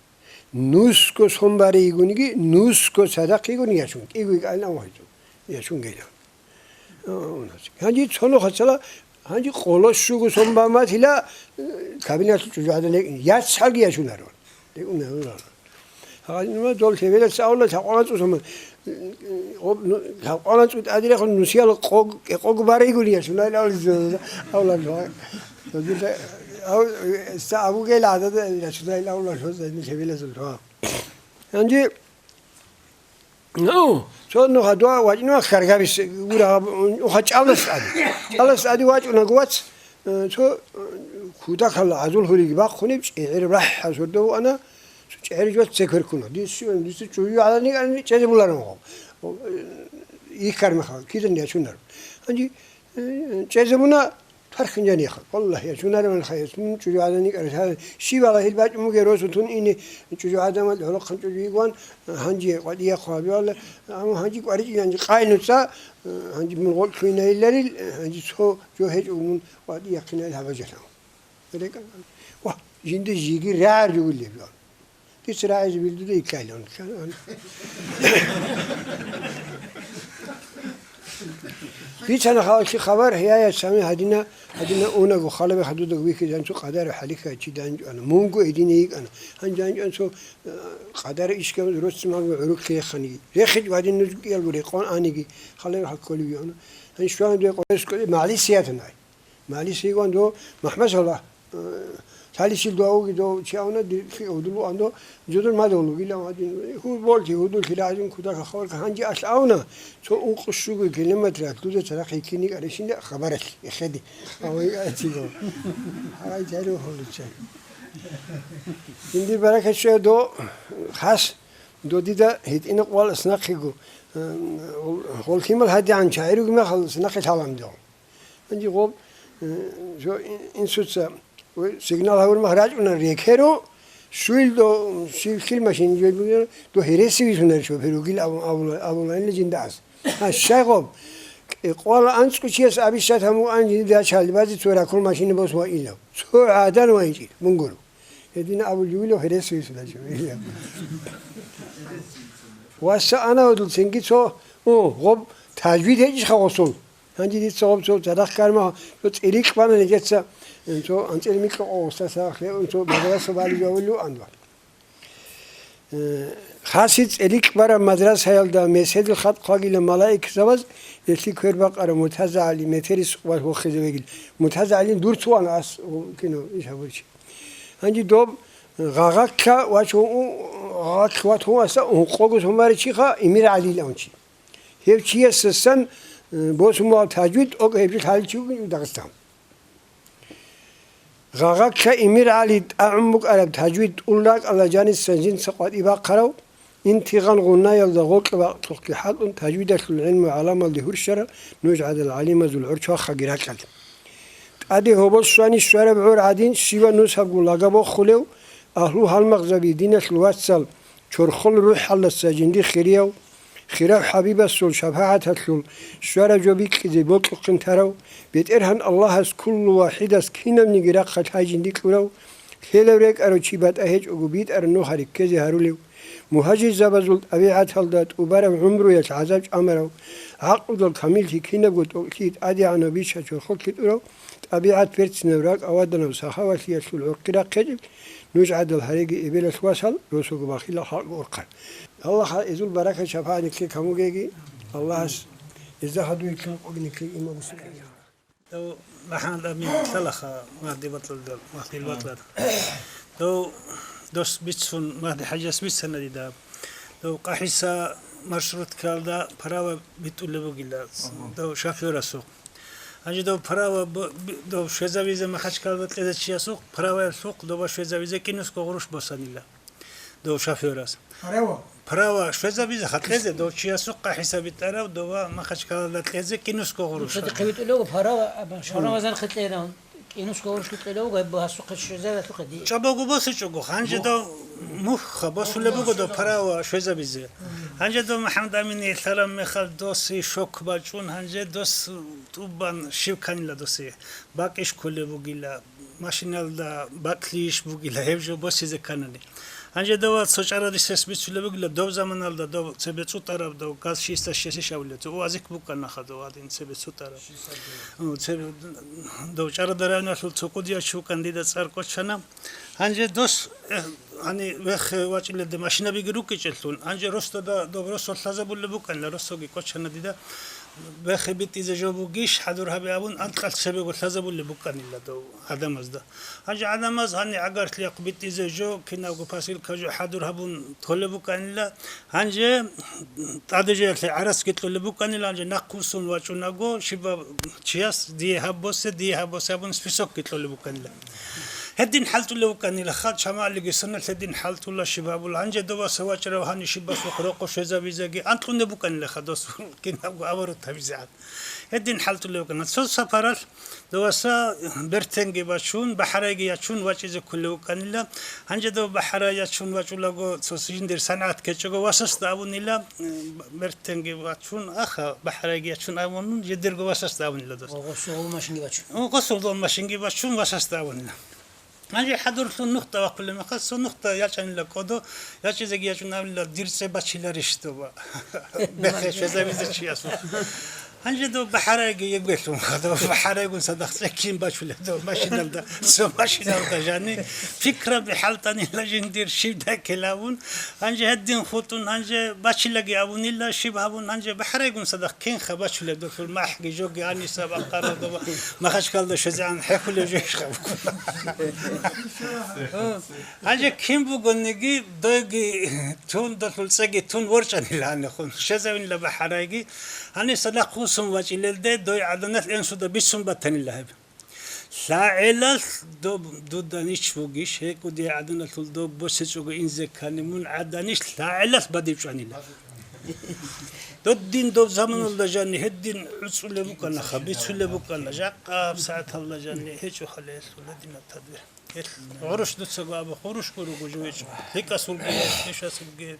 Нусго сон бари йигониги, нусго цадахъ йигони ячун, кӀиго йикӀалин авгьайчӀун, ячун гейла. Гьанже цоно хацала, гьанже къоло щуго сон баматила, э, кабинетлъи чӀужугӀадан лекӀин, яцалги ячунаро. Гьанна дол лъебелас авла лъабкъоялда цӀусаман. Гъоб-, ну, лъабкъоялда цӀу тӀадирахъун нусиял къог-, къого баригулия, шунайил авлизе, авлалъугьа. Дозилда, ав-, ца абугел гӀадада, шунайил авлалъугьа, лъебеласулъугьа. Гьанже, ну, цо нуха дуа вачӀнуа харгабис гура гьаб, нуха чӀалас ади. ЧӀалас ади вачӀунаго вац, э, цо, э, кудахъал гӀазул гьуриги бахъунеб, чӀегӀер рахӀа сордо вуана, ЧӀегӀер жо цекверкуна. Дис-, дица чӀужу гьалани кӀални чӀезе буларан гъо. О, э, иккар мехал, кидан ячунар. Гьанже, э, чӀезе буна, ТархинчӀаниха, валлагь, я чунареван хайас, мун чӀужугӀадан йикӀарас, гьа, щибала гьел бачӀун бугеб росу тун ине чӀужугӀадамал гӀолохъан чӀужу йигван, гьанже къватӀияб хъвабиялла, амма гьанже кӀваричӀиланчи къай нуца, гьанже мун гъоркь лъугьинайиларил, гьанже цо жо гьечӀо мун къватӀи яхъинайил гьабажалъан. РекӀан, ва, жинда жиги рагӀар жугулеб жо. Дица рагӀизе вилдуда итлъайилан. Бицана халкъи хабар, я, я, сами гьадина, гьадина унаго, халаби хадудаг вихьизан цо къадар хӀалихьа чи данчӀвана. Мунго гьедине йикӀана. Гьанже данчӀван цо, э, къадар ишкам росцин магӀу гӀурухъе яхъани. РехичӀ гьадин нуж кӀиялго рекъон аниги, халаби хӀалкколев йигӀана. Гьанже щвана дуе къорес кӀолеб магӀлисиятан ай. Малис йиган до, МахӀмад Салагь, э, лъалищил дугьавги до, чи авна, дирхъи гьудул ан до, жодор мадавлугила гьадин, гьудболти, гьудуллъи рагӀизун кутак хабарка гьанже алъ авна, цо ункъо щуго километр атлуде царахъ йикиник аришинда хабаралъ, эхеди. Авай атиго. Гьарай чари холича. Инди баракат щве до, хас, до дида гьитӀина къвал аснахъего, э, гъол-, гъоллъимал гьадигӀан чагӀируги махал аснахъе лъалам до. Гьанже гъоб, э, жо ин-, инсуца, ой, сигнал гьавурмах рачӀуна рекеро, щуил до, щил-, щил машин жо бугел, до гьереси висунар шофер вугил абу-, абула-, абуланила жинда ас. А щай гъоб? Кьикъвала анцӀго чияс абищат гьаму ан жинда ячалли базе цо ракул машина бос ва илав. Цо гӀадан вайчӀи, мунгуро. Гьедин абул ювилав гьереси висуна жо. Васса ана гьудул цинги цо, у, гъоб тажвид гьечӀищха гъосул? Гьанже дица гъоб цо цадахъ карма, цо цӀерикь бана нижеца, цо анцӀила микьа къо устаса хлебун цо мадраса бали жавулев андва. Э, хасид цӀерикь бараб мадрасаялда меседил хатӀ хъвагила малаикзабаз, гьелъи квер бакъараб МуртазагӀали метерис ва вохизавегил. МуртазагӀалин дур цо ана ас, у, кино, иш гьабурчи. Гьанже доб гъагъакка вачун, у, гъагъакка ватун аса ункъого сумари чиха, Имир ГӀалил авчи. Гьев чиясасан, э, босун бугеб тажвид тӀокӀ гьеб жо лъалел чи вугин Дагъистан. Гъагъакка Имир ГӀали тӀагӀун букӀараб тажвид тӀул ракӀалда жанисан жинца къватӀи бахъарав, интигъан гъуннаялда гъоркьа бакълъухъги хӀалтӀун, тажвидалъул гӀилму гӀаламалде гьурщарал нуж гӀадал гӀалимазул гӀорчвахъаги ракьалде. ТӀаде гьобол щвани щвараб гӀор гӀадин, щивав нусабго лага бохулев, агьлу-гьалмагъзаби, диналъул вацал, чорхол рухӀалдаса жиндир хирияв, хирав ХӀабибасул шапагӀаталъул щвараб жо бикьизе бокьухъин тарав, БетӀергьан Аллагьас ккулу вахӀидас кинабниги рахъалъ гьай жинди кьурав, лъелав рекӀарав чи батӀа гьечӀого битӀараб нух гьариккезе гьарулев, мугьажирзабазул тӀабигӀаталда тӀубараб гӀумруялъ гӀазаб чӀамарав, гӀакълудал камиллъи кинабго тӀокӀлъи тӀадегӀанав бича чорхолъи тӀурав, тӀабигӀат берцинаб, ракӀ аваданав, сахавалъиялъул гӀурхъи рахъечӀеб, нуж гӀадал гьареги эбелалъ васал, росулго бахилал халкъ урхъан. Аллагьас гьезул баракат шапагӀат нилъее камугеги, Аллагьас гьезда гьадуй лъун къоги нилъее иман бусурги. Дов МахӀмад Амин лъалаха Магьди батӀалда, Магьдил батӀалда. Дов дос бицун Магьди ХӀажияс бицана дида. Дов КъахӀиса маршруткалда право битӀулеб бугила. Дов шофёрасухъ. Гьанже дов право б-, би-, дов щвезавизе Махачкалада кьезе чиясухъ, правоялъухъ дова щвезавизе кӀинусго гъурущ босанила. Дов шофёрас. Право? Право щвезабизе хатӀезе, дов чиясухъ КъахӀиса битӀарав, дова Махачкалада кьезе кӀинусго гъурущ. Нуцаде хъивитӀулев право, аба, шарамазан хъитлъейран, кӀинусго гъурущ хъитлъулев, гьеб гьасухъе щвезавиялъухъе ди. Чабаго босичӀого, гьанже дов мухха босулеб буго дов право щвезабизе. Гьанже дов МахӀмад Амине лъараб мехалъ досе шок бачӀун, гьанже дос тӀубан щив кканила досе. БакӀищ кколеб бугила, машиналда бакълъийищ бугила, гьеб жо босизе кканани. Гьанже дова цо чӀарадисес бицулеб бугила, доб заманалда доб цебе цӀутӀараб, доб ГАЗ шестьдесят шесть абулеб, цо УАЗик букӀанаха дов гьадин цебе цӀутӀараб. О, цебе, дов чӀарада районалъул цо кӀудияв чи вукӀан дида цӀар кӀочана. Гьанже дос, э, гьани вехе вачӀилелде машинабиги рукӀичӀелъул, гьанже росдада доб росо лъазабулеб букӀанила, росоги кӀочана дида. Вехе битӀизе жо бугищ, хӀадур гьабе абун, анкьалъ цебего лъазабулеб букӀанила дов гӀадамазда. Гьанже гӀадамаз гьани гӀагарлъи битӀизе жо, кинабго посылка жо хӀадур гьабун толеб букӀанила. Гьанже тӀаде жоялъе гӀарацги кьолеб букӀанила, гьанже нахъвуссун вачӀунаго, щибаб чияс дие гьаб босе, дие гьаб босе абун списокги кьолеб букӀанила. Гьедин хӀалтӀулев вукӀанила, хал чамалиги соналъ гьедин хӀалтӀула, щиб гьабула. Гьанже доваса вачӀарав гьанив щибасухъ рокъов щвезабизеги анкьунеб букӀанилаха дос кинабго аборот гьабизегӀан. Гьедин хӀалтӀулев вукӀана. Цо сапаралъ доваса бертенги бачун, бахӀарайги ячун вачӀизе кколев вукӀанила. Гьанже дов бахӀарай ячун вачӀулаго цо жиндир санигӀат ккечӀого васасда абунила, бертенги бачун, аха, бахӀарайги ячун абун, жидерго васасда абунила дос. Гъосул машинги бачун. Гъосул машинги бачун васасда абунила. Гьанже хӀадурлъун нухда вахъулеб мехалъ, цо нухда ячӀанила кӀодо, ячӀизеги ячӀун абунила, дир цӀе бачиларищ доба. Бехе щвезабизе чиясухъ. Гьанже дов бахӀарайги йигелъун хадав, бахӀарайгун цадахъ цӀе кин бачулеб дов машиналда, цо машиналда жани, пикраби хӀалтӀанила жиндир щибдай ккелабун, гьанже гьедин хутӀун, гьанже бачилаги абунила, щиб гьабун, гьанже бахӀарайгун цадахъ кинха бачулеб дов, махӀги, жоги, гьаниса, бакъара, доба, Махачкалда щвезегӀан хӀехьулев жо иш гьаб. Гьанже кин бугониги, дойги тун, долъул цӀеги тун ворчӀанила гьанихун. Щвезавинила бахӀарайги, гьаниса нахъ вуссун вачӀилелде, дой гӀаданалъ энсуда бицун батанила гьеб. ЛъагӀелалъ доб дуда нич бугищ, гьекӀудия гӀаданалъул доб босичӀого инзе ккани, мун гӀаданищ лъагӀелалъ бадиб чӀванила. Додин доб заманалда жанни гьедин гӀуцӀулеб букӀанаха, бицулеб букӀана, жакъа гьаб сагӀаталда жанни гьечӀо хӀале гьелъула динаб тадбир. Гьел гъурущ дуцаго абу, гъурущго руго жо гьечӀо. ЛъикӀасулги, пешасулги.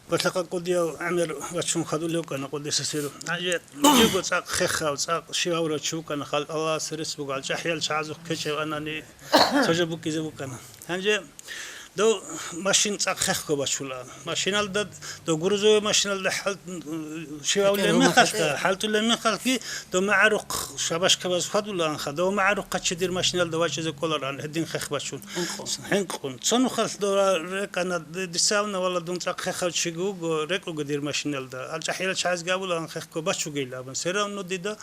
Батакъа кӀудияв гӀемер вачун хадулев вукӀана къуддиса сирругьу. Гьанже жиго цӀакъ хехав, цӀакъ щивав рачи вукӀана, халкъ Аллагьасе рес буго, гьал чӀахӀиял чагӀазухъ ккечӀев анани, цо жо букӀизе букӀана. Гьанже дов машин цӀакъ хехго бачулаан. Машиналда, дов грузовой машиналда хӀал-, щивав лемехалъ, хӀалтӀулеб мехалъги, дов магӀарухъ шабашкабаз хьвадулаанха, дов магӀарухъ хъачи дир машиналда вачӀизе кколаан, гьедин хех бачун. ХӀинкъун. ХӀинкъун. Цо нухалъ дора рекӀана, ди-, дица абуна, валла, дун цӀакъ хехав чиги вуго, рекӀуге дир машиналда. ГьалчӀахӀиял чагӀазги абула, ан хехго бачугейилан абун. Все равно дида,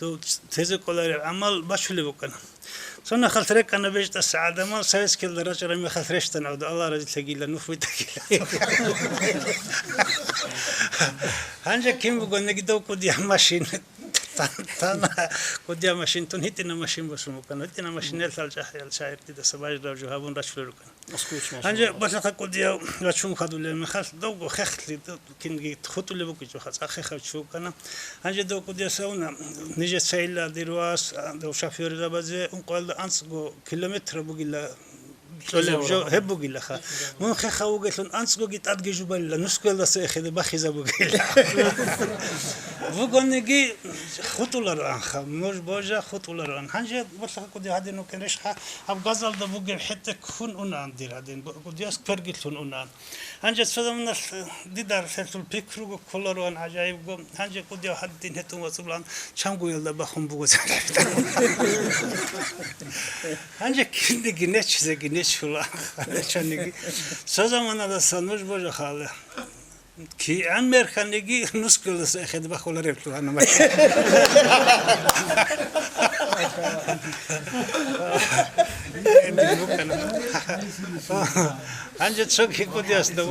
дов тезе кколареб гӀамал бачулеб букӀана. Цо нахалъ рекӀана бечӀтӀаса гӀадамал, советскиялда рачӀараб мехалъ рещтӀана гӀодо, Аллагь разилъагила, нух битӀагила. Гьанже кин буго, неги дов кӀудияв машин. Тан-, тана кӀудияв машин тун, гьитӀина машин босун букӀана. ГьитӀина машин гьелъал чӀахӀиял шагьир дидаса бажараб жо гьабун рачулел рукӀана. Москвич машин. Гьанже батакъа кӀудияв вачун хадулел мехалъ, довго хехлъи, кинги хутӀулеб букӀичӀоха, цӀакъ хехав чи вукӀана. Гьанже дов кӀудияс абуна, нижецайилла дир вас, а, дов шофёрзабазе ункъоялда анцӀго километр бугила кьолеб жо гьеб бугилаха. Мун хехав вугелъун анцӀгоги тӀадги жубалила, нускоялдаса эхеде бахизабугила. Вугониги хутӀулароанха, нуж божа хутӀулароан. Гьанже батакъа кӀудияв гьадин вукӀин рещтӀа, гьаб газалда бугеб хӀетӀе ккун унаан дир гьадин, кӀудияс квергилъун унаан. Гьанже цо заманалъ дида гьелъул пикруго кколароан гӀажаибго. Гьанже кӀудияв гьадин гьетӀун вацӀулаан, чамгоялда бахун буго. Гьанже кинниги нечизеги нечула, нечаниги. Цо заманалдаса нуж божа хала. КигӀан мерханиги нускалдаса эхеде бахулареб лъугьана машин. Гьанже цоги кӀудияс дов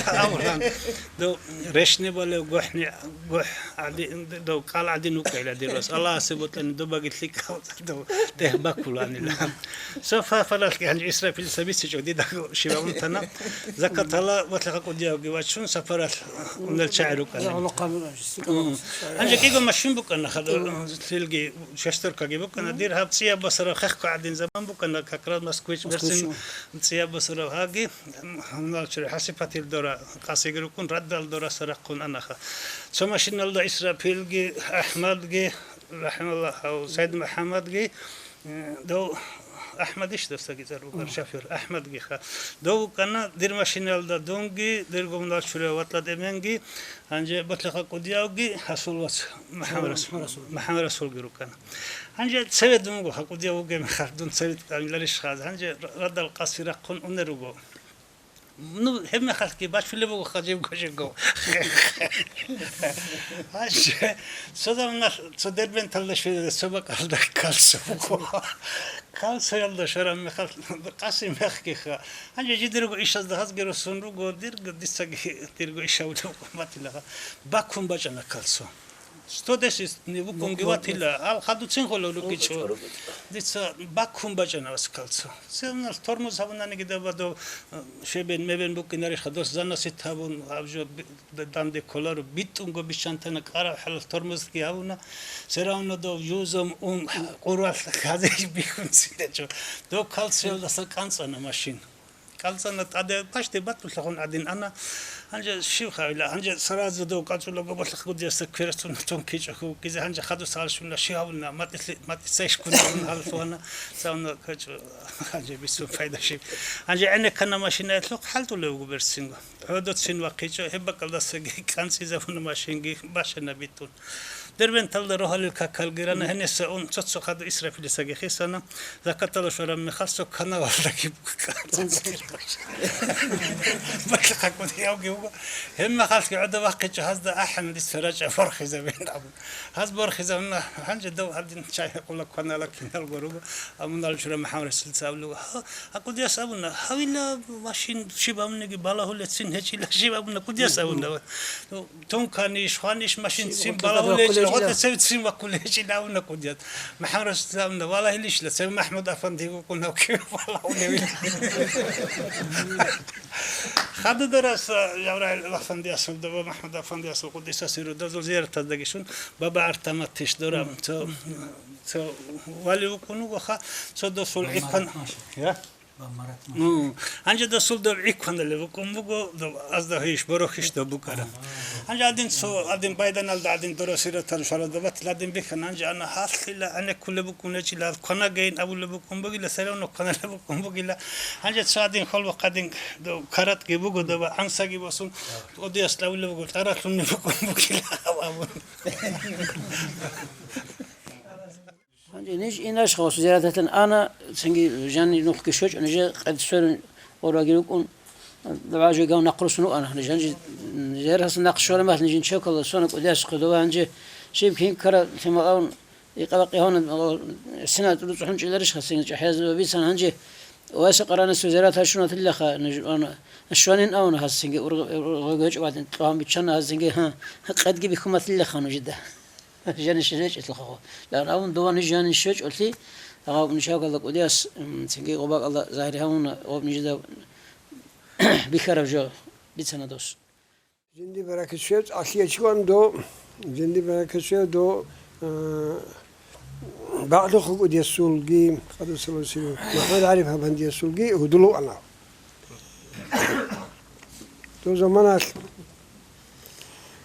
абуран, дов рещтӀинабалев гохӀни, гохӀ гӀади-, дов кӀал гӀадин вукӀайла дир вас. Аллагьасе бокьани добаги лъикӀав дов дегь бакуланила. Цо фа-, фаралъги гьанже Исрафил сабицичӀо дидаго щибаб унтана. Закатала батакъа кӀудиявги вачун, сапаралъ унел чагӀи рукӀана. Гьанже кӀиго машин букӀана, хадур, лъилги, шестеркаги букӀана. Дир гьаб цӀияб басараб хехго гӀадин заман букӀана, как раз Москвич берцин цӀияб басараб гьаги, гьанал чури хӀасипатил дора къасиги рукӀун, раддал дора сарахъун анаха. Цо машиналда Исрафилги, АхӀмадги, рахӀималлагь, гьав СайдмухӀаммадги, Э, дов АхӀмадищ досаги цӀар букӀар, шофёр АхӀмадгиха. Дов вукӀана дир машиналда дунги, дирго мунал чурав ватӀла тӀеменги, гьанже батакъа кӀудиявги, гьасул вац МухӀаммад Расул, МухӀаммад Расулги рукӀана. Гьанже цеве дун вуго, гьа кӀудияв вугеб мехалъ дун цеве тӀамиларищ хаз. Гьанже радал къаси рахъун унер руго. Ну, гьебмехалъги бачулеб буго хажибго жего. Гьанже цо заманалъ цо Дербенталда щвезаб цо бакӀалда калсо буго. Калсоялда щвараб мехалъ къаси мехгиха. Гьанже жидерго ишазда гьазги руссун руго, дирго, дицаги дирго ишав батилаха. Бакун бачӀана калсо. Сто десять вукӀунги ватила, ал хадуцин холев рукӀичӀо. Дица баккун бачӀана васикалца. Сенал тормоз гьабунаниги даба дов, э, шебен-мебен букӀинарищха, дос заносит гьабун, гьаб жо би-, д-, данде кколаро, битӀунго биччантана, кӀараб хӀалалъ тормозги гьабуна. Все равно дов юзом ун къуралъ хазеж бихьун цинечӀо. Дов калцеялдаса кӀанцӀана машин. КӀалцӀана тӀаде, пашти батулъахун гӀадин ана. Гьанже щив хавила? Гьанже сараза дов кӀачӀула гоболъа худияса кверцун тун кичӀо хьукъизе. Гьанже хадуса гьалщуна, щив гьавуна, матӀилъи-, матӀиса ишкуна гьавуна, гьаллъугьана, цавна качӀо, гьанже бисун пайда щиб. Гьанже гӀенеккана машинаялъухъ хӀалтӀулев вуго берцинго. ГӀодоцин вахъичӀо, гьеб бакӀалдасаги кӀанцӀизабуна машинги, башана битӀун. Дербенталда рогьалил какалги рана, гьениса ун цо-цо хадур Исрафилисаги хисана, закатала щвараб мехалъ цо канавалдаги букӀа. Балъа хъакъуди явги вуго. Гьеб мехалъги гӀодов вахъичӀо, гьазда АхӀамадица рачӀа борхизабин абун. Гьаз борхизабуна, гьанже дов гьадин чай гьекъула кванала киналго руго, амунал чура МухӀаммад Расулица абулуго. Гьа, гьа кӀудияс абуна, гьавила машин щиб абунаги балагьулецин гьечӀила, щиб абуна кӀудияс абуна. Тунканищ, хванищ машин цин балагьулечӀила, гъотӀа цеве цин ваккулечӀила абуна кӀудияс. МухӀаммад Расулица абуна, валагьилищила, цеве МахӀмуд Афанди вукӀун гьав киве балагьулевила. Хадударас, а, Жавраил Афандиясул, доба МахӀмуд Афандиясул къудиса сиру дазул зияратаздаги шун, баба Артаматиш дора, цо, цо вали вукӀун вугоха, цо досул гӀиккан. Я? Мгм. Гьанже досул доб гӀиккваналев вукӀун буго, доб азда гьейищ, борохьищ доб букӀара. Гьанже гьадин цо, гьадин байданалда гьадин дора сиратан шарада батил гьадин бихьана, гьанже ана гьалъила гӀенеккулеб букӀун гьечӀила, гьал кванагейин абулеб букӀун бугила, все равно кваналеб букӀун бугила. Гьанже цо гьадин хьолбахъ гьадин доб каратӀги буго, доба гӀансаги босун, кӀудияс лъавулеб буго, тӀаралъунеб букӀун бугила абун. Гьанже ниж инаш гъосу зирататан ана, цинги жани нухги щочӀо, нижер къед сверун гъораги рукӀун, дугӀа жо гав нахъруссун вукӀана. Ниж гьанже зирататан нахъ щвараб мехалъ нижин чевкалда сона кӀудиясухъе дова гьанже щиб кин ккара лъимал авун, икъа-бакъи гьавна, сина тӀуду цӀухӀун чӀиларищ хасин чӀахӀиязда бицана гьанже, вайса къаранасев зиратат щунатилаха, ниж ана, щванин авна гьасинги ургъ-, ургъ-, гьечӀо ватин, кьван биччана гьасинги, гьа, къедги бихьуматилаха нужида. Жаниш речӀелъулха. Лагъан абун дова ниж жаниш речӀолъи, гъаб нижагала кӀудияс, м, цинги гъобакӀалда загьир гьавуна, гъоб нижеда бихьараб жо бицана дос. Жинди баракат щвев, алъия чиван до, жинди баракат щвев до, а, багӀдухъ кӀудиясулги, къадасаласил, МухӀаммад ГӀариф Гьабандиясулги гьудулу ана. Дов заманалъ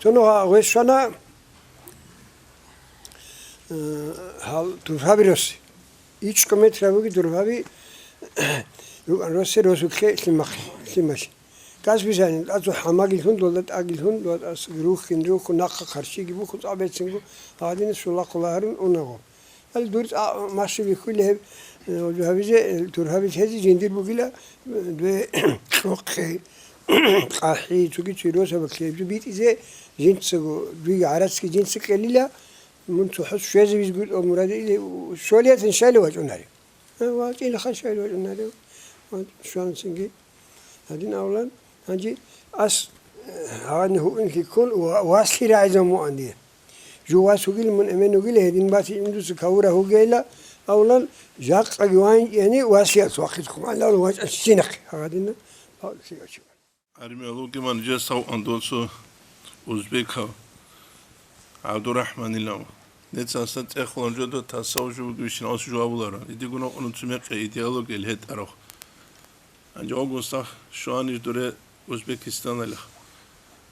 цо нугьа гъвешана, э, гьал турфаби росе. ИчӀго метра буги турфаби, рукӀан росе, росулъе лъимахъ-, лъималъи. Касбисанин, тӀацӀу хӀамагилъун, долда тӀагилъун, долда тӀасги рухин, рухун, нахъа хъарщиги бухун, цӀа бецинго, гьадинас шулахъула гьарун унагъо. Гьал дур цӀа-, маши бихьули гьеб, э, гьабизе, э, тургьаби лъезе жиндир бугила, э, дуе кьохъи, къахӀи, цоги цоги росабалъе гьеб жо битӀизе жинцаго, дуе гӀарацги жинца кьелила, мун цохӀо щвезе визгур, о, мураде или, у, щолиятин щайла вачӀунари. Э, вачӀила ха щайла вачӀунари. Ва щванцинги. Гьадин авлан, гьанже ас, э, гьаниб гьуинлъи ккун ва-, васлъи рагӀизабун вугӀан дие. Жо вас вугил, мун эмен вугил, гьедин баци индуса кавура вугейла, авлан, жакъаги вайинчӀени васлиялъ вахъизе ккун, Аллагьул вачӀан щинахъе гьагадина, бакълъи гьачи. Армиялъ вугиман жесав андонсо узбекав ГӀабдурахӀманилав. Нецасан цӀехулан жодо тасав жо вугевщиналъ жо абуларо. Идигун окъуна цумекъе идеологиял гьетӀарав. Гьанже августах щваниж дуре Узбекистаналихъ.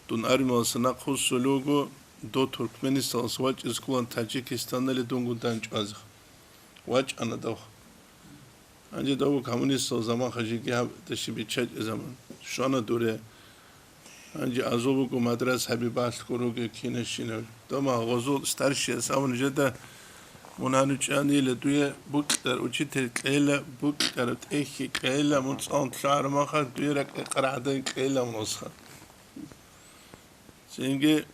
Дун армиялъа нахъ вуссулев вуго, дов Туркменистаналъ вачӀиз кколан Таджикистаналде дунгун данчӀвазе. ВачӀана дов. Гьанже дов коммунистал заман хажиги гьаб даши биччачӀе заман. Щвана дуре. Гьанже азул буго мадрасаби балъго руге кинашинав. Дома гъозул старшияс абун жеда, мун гьанив чӀанила дуе букьар учитель кьела, букьар тӀехьи кьела, мун цӀалун лъугӀараб махалъ дуе ракӀ-, ракӀаргӀадан кьела мун осха. Цинги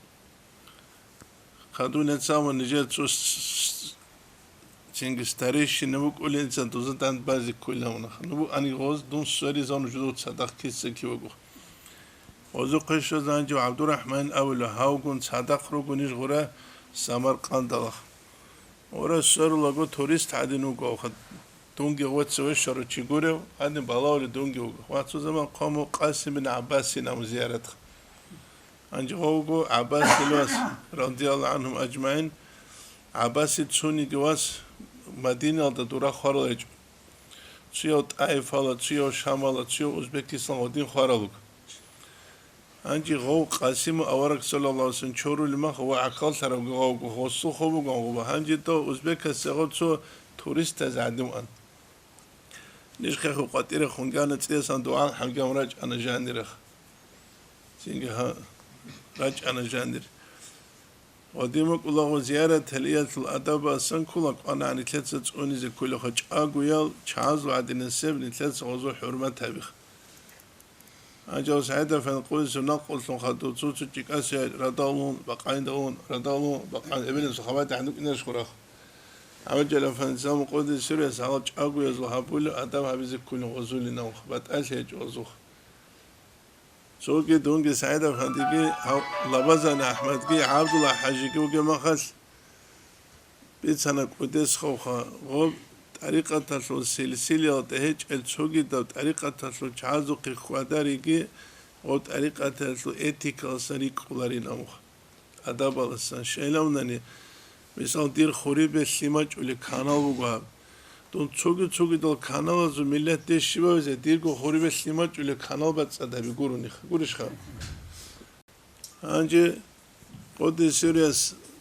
хадуне цаван нижер цо с-, с-, цинги старейшина вукӀулин, цан дуза дандбазе кколавунаха. Ну, ани гъоз дун сверизавун жудур цадахъ киса кивагу. Гъозухъе щвезанчи ГӀабдурахӀман авила, гьавгун цадахъ ругунищ гъура, Самаркъандалахъ. Ора сверулаго турист гьадин вуго, ха, дунги гъоца вещаро чи гурев, гьадин балавли дунги вуго. Ва цо заман хъван мун Къасим бин ГӀаббасин абун зияратха. Гьанже гъов вуго ГӀаббасил вас, радияллагьу гӀанхум ажмагӀин, ГӀаббасил цониги вас Мадиналда дура хварал гьечӀо. Цуяв ТӀаифала, цуяв Шамала, цуяв Узбекистан гъодин хварал вуго. Гьанже гъов Къасиму авараг саллаллагьу гӀалайгьи вассалам чорулеб мах ва гӀахьаллъарав гъов гъосухъо буган гъуба. Гьанже дов узбекасе гъов цо туристаз гӀадин ван. Ниж хехго къватӀире хунгана цӀиясан дугӀал хӀамган рачӀана жанирах. Цинги гьа, рачӀана жанир. Гъодин вукӀулаго зиярат гьалиялъул адабасан ккола кӀванагӀан нилъеца цӀунизе кколеха чӀагоял, чагӀазул гӀадинасеб нилъеца гъозул хӀурмат гьабиха. Гьанже СагӀид-афанди къуйсу накълулъун хадув цо-цо чӀикӀасе радалун, бакъайдалун, радалун, бакъайда эбелин сухабаде гьанукӀинаш хурах. ГӀабдул-Жалил-афанди заман къуйде сирес гьалаб чӀагоязул гьабулеб адаб гьабизе кколин гъозулин нахъ, батӀалъи гьечӀо гъозухъ. Цоги дунги СагӀид-афандиги, гьав-, Лабазани АхӀмадги, ГӀабдулла-хӀажиги вугеб махалъ, бицана кӀудесхъавха, гъоб тӀарикъаталъул силсилаялда гьечӀел цогидаб тӀарикъаталъул чагӀазухъе хьвадариги, гъоб тӀарикъаталъул этикаласан рикӀкӀуларин амха. Адабаласан щайилавнани, мисал, дир хурибе лъимачӀулеб канал буго гьаб. Дун цоги-цогидал каналазул миллат деш щибавизе, дирго хурибе лъимачӀулеб канал бацӀцӀад гьаби гурони, гурищха? Гьанже къуддиса сирругьу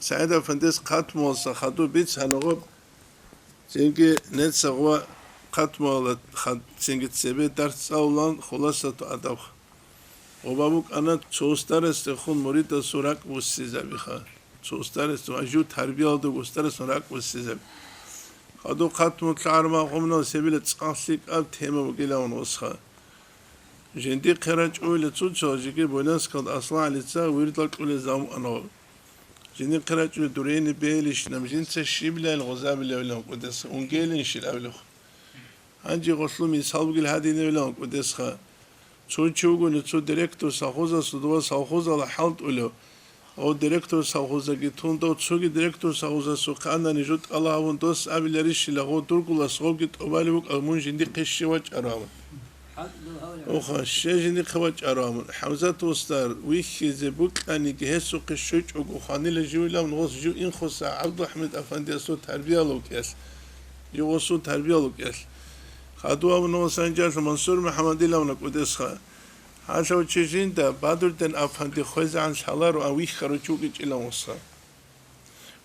СагӀид-афандияс хъатмуялдаса хадуб бицана гъоб, цинги нецаго ва хъатмуялда хад-, цинги цебе дарс цӀалулан хуласату адабха. Гъоба букӀана цо устарасдехун муридасул ракӀ буссизабиха. Цо устарасдехун, ва жив тарбиялда устарасдехун ракӀ буссизаби. Хадуб хъатму лъагӀармагъумнал себила цӀакъ лъикӀаб тема бугилавун гъосха. Жиндихъе рачӀуйла цо-цо жеги Бойлянскалда Аслан ГӀалица вирдал кьулел заман ана. Жиндихъе рачӀуйла дурейни бегьилищинаб жинца щибилайин гъозабилевилан къудеса, унгейилин щилавилев. Гьанже гъолъул мисал бугел гьадинавилан къудесха. Цо чи вугони цо директор совхозасул дова совхозала хӀалтӀулев. Гъов директор совхозаги тун, дов цоги директор совхозасухъе анани жо тӀала гьавун дос абиларищила гъов дургулас гъовги тӀубалев вукӀа мун жиндихъе щив вачӀаравун. Оха, щай жиндихъе вачӀаравун. ХӀамзат устар вихьизе букӀаниги гьесухъе щвечӀого хванила живилавун гъос жив инхоса ГӀабдулхӀамид-афандиясул тарбияла вукӀелъ. Жив гъосул тарбияла вукӀелъ. Хадув абуна ва санжалъа Мансур МухӀаммадилавна кӀудесха. Гьалъав чи жинда Бадрудин афанди хвезегӀан лъаларо, а вихьарав чи вукӀичӀилан васха.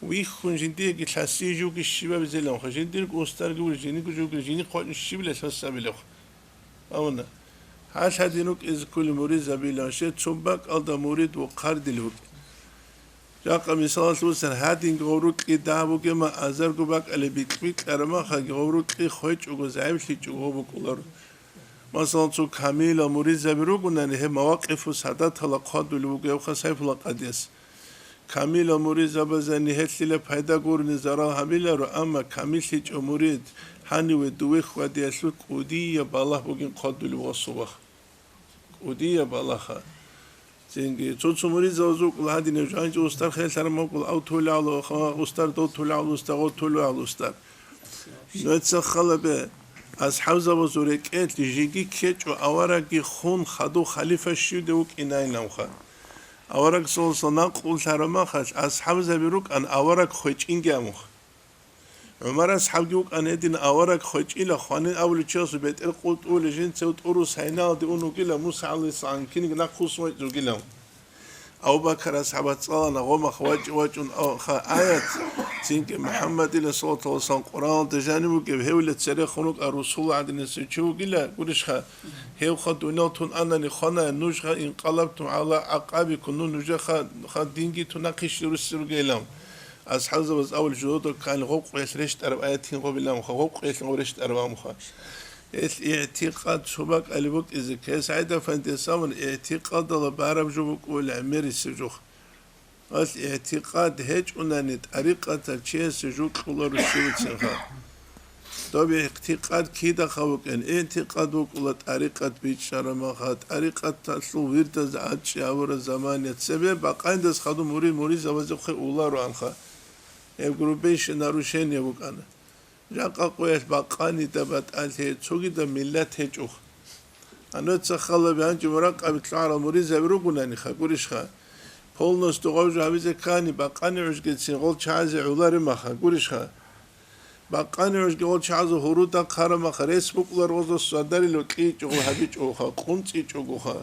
Вихьун жиндиеги лъаси жуги щибабизеланха, жиндирго устарги вури, жиниго жуги, жиникъ вачӀун щибила лъасабилевха. Абуна, гьалъ гьадин рукӀизе кколин муридзабилан, щай цо бакӀалда мурид вухъардил вукӀин. Жакъа мисалалъ вусан, гьадинги гъов рукьи дагь бугема азарго бакӀалеб бикь-бикьарамахаги гъов рукьи хвечӀого, загӀиплъичӀого гъов букӀуларо. Масалан, цо камилал муридзаби ругонани, гьеб мавакъифу садатала хъвадулев вугевха Сайфулла къадияс. Камилал муридзабазани гьелъила пайда гурони зарал гьабиларо, амма камиллъичӀев мурид гьаниве дуве хьвадиялъул кӀудияб балагь бугин хъвадулев гъосулаха. КӀудияб балагьха. Цинги цо-цо муридзабаз вукӀула гьадинав жо, гьанже устар херлъараб мукӀула, ав толегӀав устар, дов толегӀав устар, гъов толегӀав устар. Нуца халабе, асхӀабзабазул рекӀелъ жеги ккечӀо аварагги хун хадув халифа щивде вукӀинайинавха. Авараг саллаллагьу гӀалайгьи вассалам накълулъарамахалъ асхӀабзаби рукӀан авараг хвечӀинги амуха. ГӀумар асхӀабги вукӀан гьедин авараг хвечӀила хванин абулев чиясул бетӀер къутӀулей жинцев тӀурус гьайналде ун вугила Муса гӀалайгьиссалам киниг нахъвуссун вачӀун вугилан. Абу Бакар асхӀабас цӀалана гъомах вачӀи-вачӀун ха аят, цинги МухӀаммадила саллаллагьу гӀалайгьи вассалам Къуръаналда жаниб бугеб гьевила церехун вукӀа Расул гӀадинасев чи вугила гурищха, гьевха дуниял тун анани хваная нуж ха инкъалабтум гӀала гӀакъабикум, ну нужеха ха динги тунахъищ русси ругейилан. АсхӀабзабаз авал жодо ккани гъоб къуялъ рещтӀараб аят гьин гъобилан муха, гъоб къуялъ гъоб рещтӀараб муха. Гьелъ игӀтикъад цо бакӀали букӀизе ккей СагӀид-афандияс абун, игӀтикъадала бараб жо букӀула гӀемерисеб жо. Гьелъ игӀтикъад гьечӀунани тӀарикъатал чиясе жо кьоларо щивицинха. Доб ихтикъад кидаха вукӀин, интикъад вукӀула тӀарикъат бичӀчӀараб маха, тӀарикъаталъул вирдаз гӀачӀи гьавураб заман я цебе бакъанидас хадуб мурид муридзабазухъе улароанха. Гьеб грубейшее нарушение букӀана. Жакъа къоялъ бакъанида батӀалъи цогидаб миллат гьечӀоха. Гьануца халаби гьанже муракъаби лъугӀарал муридзаби ругонаниха, гурищха? Полностью гъов жо гьабизе ккани, бакъани гӀужгицин гъол чагӀазе гӀоларемаха, гурищха? Бакъани гӀужги гъол чагӀазул гьуруда хъарамаха, рес букӀулар гъозул садарило кьичӀого гьабичӀогоха, къунцӀичӀогоха.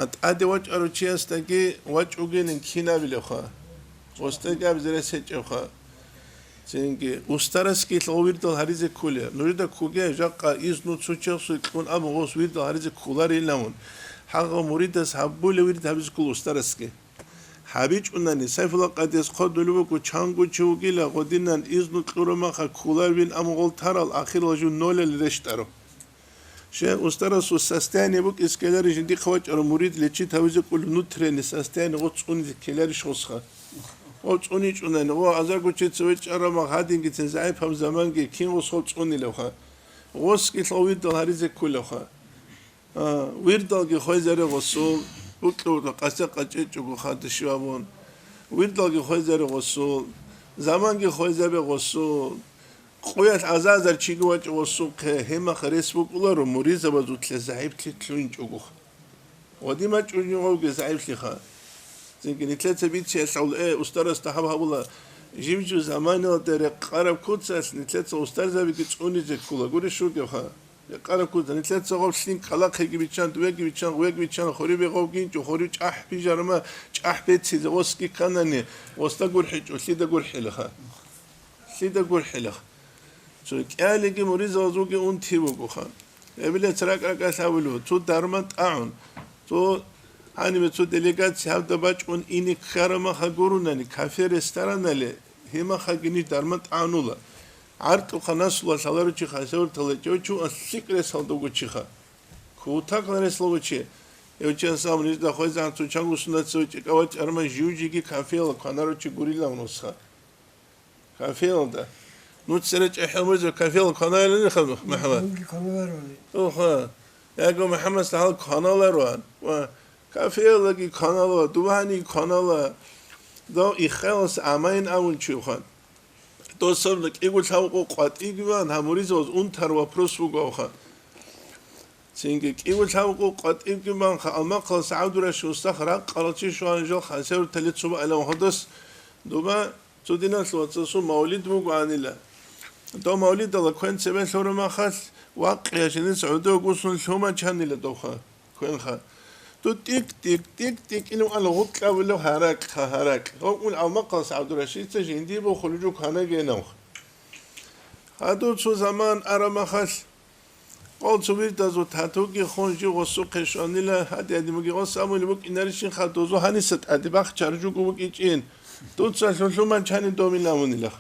А тӀаде вачӀарав чиясдаги вачӀугилин кинабилевха, гъосдаги абизе рес гьечӀевха. Цинги устарасги гъов вирдал гьаризе кколев. Нужеда ккуге, жакъа изну цо чиясул кьун абун гъос вирдал гьаризе кколарилавун. Гьагъав муридас гьабулев вирд гьабизе ккола устарасги. ГьабичӀунани, Сайфулла къадияс хъодулев вуго, чанго чи вугила, гъодинан изну кьурамаха кколарвин абун гъол тарал, ахирал жив нолалде рещтӀаро. Щай устарасул состояние букӀизе ккеларищ жиндихъ вачӀарав мурид лечить гьавизе кколев внутренний состояние гъоц цӀунизе ккеларищ гъосха? Гъов цӀуничӀунани, гъо азарго чи цеве чӀараб мах гьадингицин загӀипаб заманги кин гъос гъов цӀунилевха? Гъосги лъо вирдал гьаризе кколевха. А, вирдалги хвезаре гъосул, букьа-букьа къасе къачӀечӀого хадув щив абун. Вирдалги хвезаре гъосул, заманги хвезабе гъосул. Къуялъ азазар чиги вачӀа гъосухъе, гьемахъ рес букӀуларо муризабазулъе загӀиплъи лъугьинчӀогоха. Ва дима чӀужугъавги загӀиплъиха. Цинги нилъеца бициялъул, э, устарасда гьаб гьабула, жив-жив заманалда рекъараб куцалъ нилъеца устарзабиги цӀунизе ккола, гурищ ругевха. Рекъараб куца, нилъеца гъоб лъин кӀалахъеги биччан, дувеги биччан, гъувеги биччан, хорибе гъовгинчӀо, хорив чӀахӀ бижарма, чӀахӀ бецизе гъосги кканани, гъосда гурхӀичӀо, лъида гурхӀилаха? Лъида гурхӀилаха? Цо кӀалиги муризалазулги унти вугоха. Эбелец ракӀ-ракӀалъ гьавулев, цо дарман тӀагӀун, цо гьанибе цо делегация гьавда бачӀун ине ккарамаха гурунани, кафе-ресторанали, гьимахаги ниж дарман тӀагӀунула. ГӀаркьухъа насула лъаларучи хасавуртала чӀочу лъикӀ ресалда вуго чиха. Кутакал ресла вучи. Эвчан сам нижда хвезан цо чангу сунат цо чӀикӀавал чӀарман жив-жиги кафеяла кванаручи гурилан нусха. Кафеялда. Нуц цере чӀехӀел мурзе кафеяла кванаялани хадух, МухӀаммад? Мунги кваналарони. Оха. Яго МухӀаммад сахал кваналароан. Ва кафеялаги кванала, дубаниги кванала. Дов иххалас амайн авун чи ухан. Досабла кӀиго лъавкъо къватӀибгиван гьамуризаваз унтар вопрос вугавха. Цинги кӀиго лъавкъо къватӀибгиванха, Алмахъалас ГӀабдураши устах ракъалчи шугьан жал хасевр талит суба алав гьадас дуба цо диналъ вацасул мавлид вугоанила. Дов мавлидала квен цебе лъурамахалъ вакъия жинис гӀодов гусун лъума чанила довха. Квенха. Ту тӀик-тӀик, тӀик-тӀик, ил ван гъукьа вилев гьаракьха, гьаракь. Гъукьун Алмахъалас ГӀабдурашидица жинди бо хулуджу кванаги гьенавх. Гьадур цо заман арамахалъ, къол цо вирдазул татуги хун жив гъосухъе щванила, гьади-гьади муги гъос амули букӀинарищинха дозу гьаниса тӀаде бахчаржуго вукӀичӀин. Дуца лъулъуман чани домилавунилах.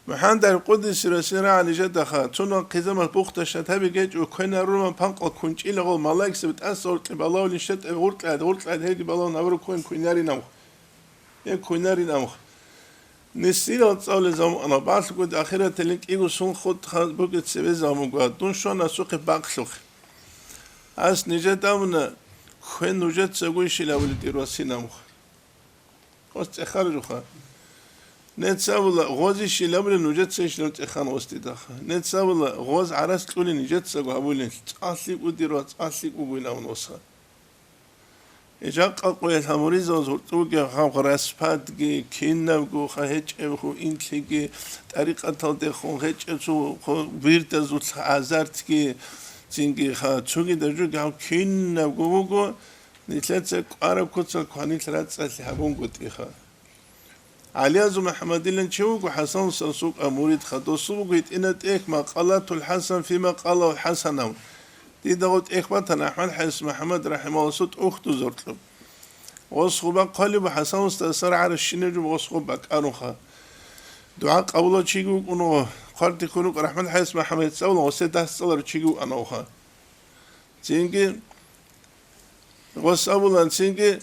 МухӀаммад аль-Къуддиси росинрагӀан нижедаха, цунал хъизамалъ бухда шатаби гечӀо, квенарурман панкъал кунчӀила гъол малаикзаби тӀаса гъуркьи балавлин шетӀеб гъуркьад, гъуркьад гьелги балавун гьавру квен квинаринавх. Гьеб квинаринавх. Нисилал цӀалулезаб мукӀана, балъгоди ахираталин кӀиго сун хутӀ ха-, бугеб цебезаб мугва, дун щван асухъе бакълъухъе. Ас нижеда абуна, квен нужецаго ишил абули дир васинавх. Гъос цӀехаржуха. Нецавула гъозищилабли нужеца ишилан цӀехан гъостидаха. Нецавула гъоз гӀарас кьули нижецаго гьабулин, цӀалъи кӀудиро, цӀалъи кӀугуйнавун гъосха. Жакъа къоялъ гьамуризаваз гьуртӀуги гьав распадги, кинабго ха гьечӀеб ху инлъиги, тӀарикъаталдехун гьечӀеб цо ху вирдазул азартги, цинги ха цуги дажуги гьав кинабго вуго, Нилъеца кӀвараб куцал кванил рацӀцӀалъи гьабунгутӀиха. ГӀалиязул МухӀаммадилан чи вуго ХӀасан устарасул муридха, досул буго гьитӀинаб тӀехь Макъалатул ХӀасан фи ма къалагьул ХӀасан абун. Дида гъо тӀехь батана АхӀмад ХӀайс МухӀаммад рахӀимагьуллагьасул тӀухьдузул кьоб. Гъос гъуба хъвалеб ХӀасан устарасда рагӀарабщинаб жо гъос гъоб бакӀарунха. ДугӀа къабулав чиги вукӀун гъо, хъвартихьун вукӀун АхӀмад ХӀайс МухӀаммад цӀалун гъосе дас цӀаларав чиги вукӀана гъоха. Цинги Гъос абулан цинги,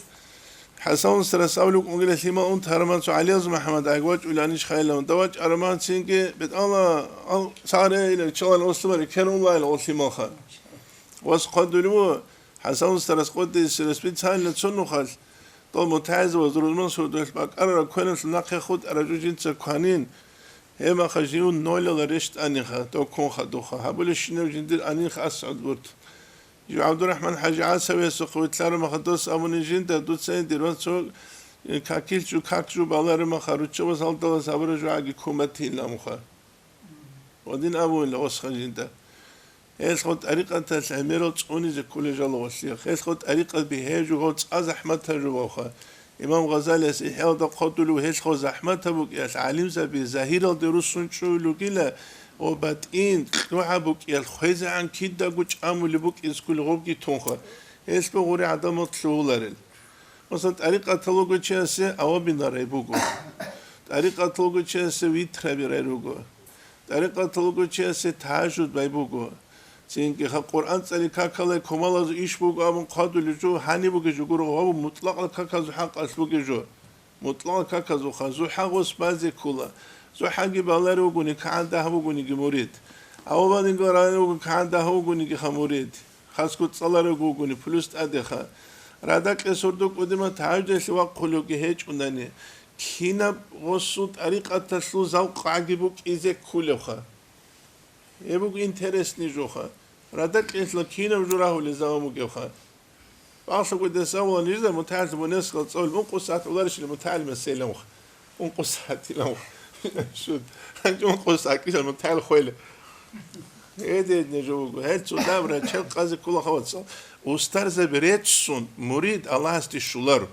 ХӀасан устарас абулеб бугила, лъимал унтараб ман цо ГӀалиязул МухӀаммад айги вачӀулаанищ хайилан, дов вачӀараб ман цинги бетӀала ал царе ила, чалал ослъимал рекерун лайла олъималха. Вас хъвадулев ХӀасан устарас къотӀисе специально цо нухалъ, дол мутагӀилзабаз рузман сурдулъ бакӀарараб кваналъ нахъе хутӀараб жо жинца кванин, гьеб маха жив нолала рещтӀаниха, дов ккунха духа, гьабулебщинаб жиндир анинха АсгӀад Бурт. Жив ГӀабдурахӀман ХӀажи ГӀасавиясухъ вилълъараб маха дос абуни жинда, дуца гьедин ва цо какил жо, как жо балареб маха, руччабаз гьалдалас гьабураб жо гӀаги куматилан муха. Гьадин абула осха жинда. Гьелъго тӀарикъаталъ гӀемерал цӀунизе кколел жал гъолъиялъ. Гьелъго тӀарикъат бигье жугьав цӀа захӀматаб жугьавха. Имам Гъазалияс ИхӀяалда хъодулев гьелъго захӀматаб букӀиялъ гӀалимзаби загьиралде руссун чӀугӀил ругила ва батӀин кьогӀаб букӀиялъ хвезегӀан кидаго чӀамулеб букӀизе кколел гъобги тунха. Гьелъго гъури гӀадамал лъугьуларел. Масала, тӀарикъаталъ вугев чиясе авабин рай буго. ТӀарикъаталъ вугев чиясе витр гьаби рай руго. ТӀарикъаталъ вугев чиясе тагьажуд бай буго. Цинги ха Къуръан цӀали какалай кумалазул иш буго абун хъвадулев жо, гьаниб бугев жо гуро, гьаб мутӀлакъал каказул хӀакъалъ бугев жо. МутӀлакъал каказулха зухӀа гъос базе ккола. ЗухӀаги баларев вугони, кагӀан дагьав вугониги мурид. Авабадинго район вуго, кагӀан дагьав вугонигиха мурид. Хасго цӀаларев вугони, плюс тӀадеха. Радакье сордо кӀудима тагьажудалъе вахъулевги гьечӀунани, кинаб гъосул тӀарикъаталъул завкъгӀаги букӀизе ккулевха. Гьеб буго интересный жоха. Радакьелъа кинаб жо рагьулел заман бугевха. Палъугу десавула нижда мутагӀил бунесгал цӀолб ункъу сагӀат уларищали мутагӀил меселанха. Ункъу сагӀатиланха. Шуд. Гьанчи ункъу сагӀат кисан мутагӀил хвела. Гьедедне жо буго. Гьел цо дабра чел къазе ккола хавацал. Устарзаби реццун мурид Аллагьасде щуларо.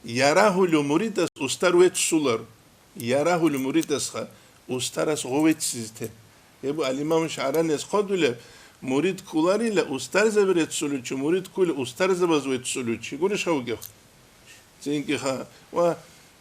Ярагьулев муридас устар веццулар. Ярагьулев муридасха устарас гъов веццизе те. Гьеб ал-Имам ШагӀранияс хъодулеб, мурид кколарила устарзаби реццулев чи, мурид ккола устарзабаз веццулев чи. Гурищха вугев? Цинги ха. Ва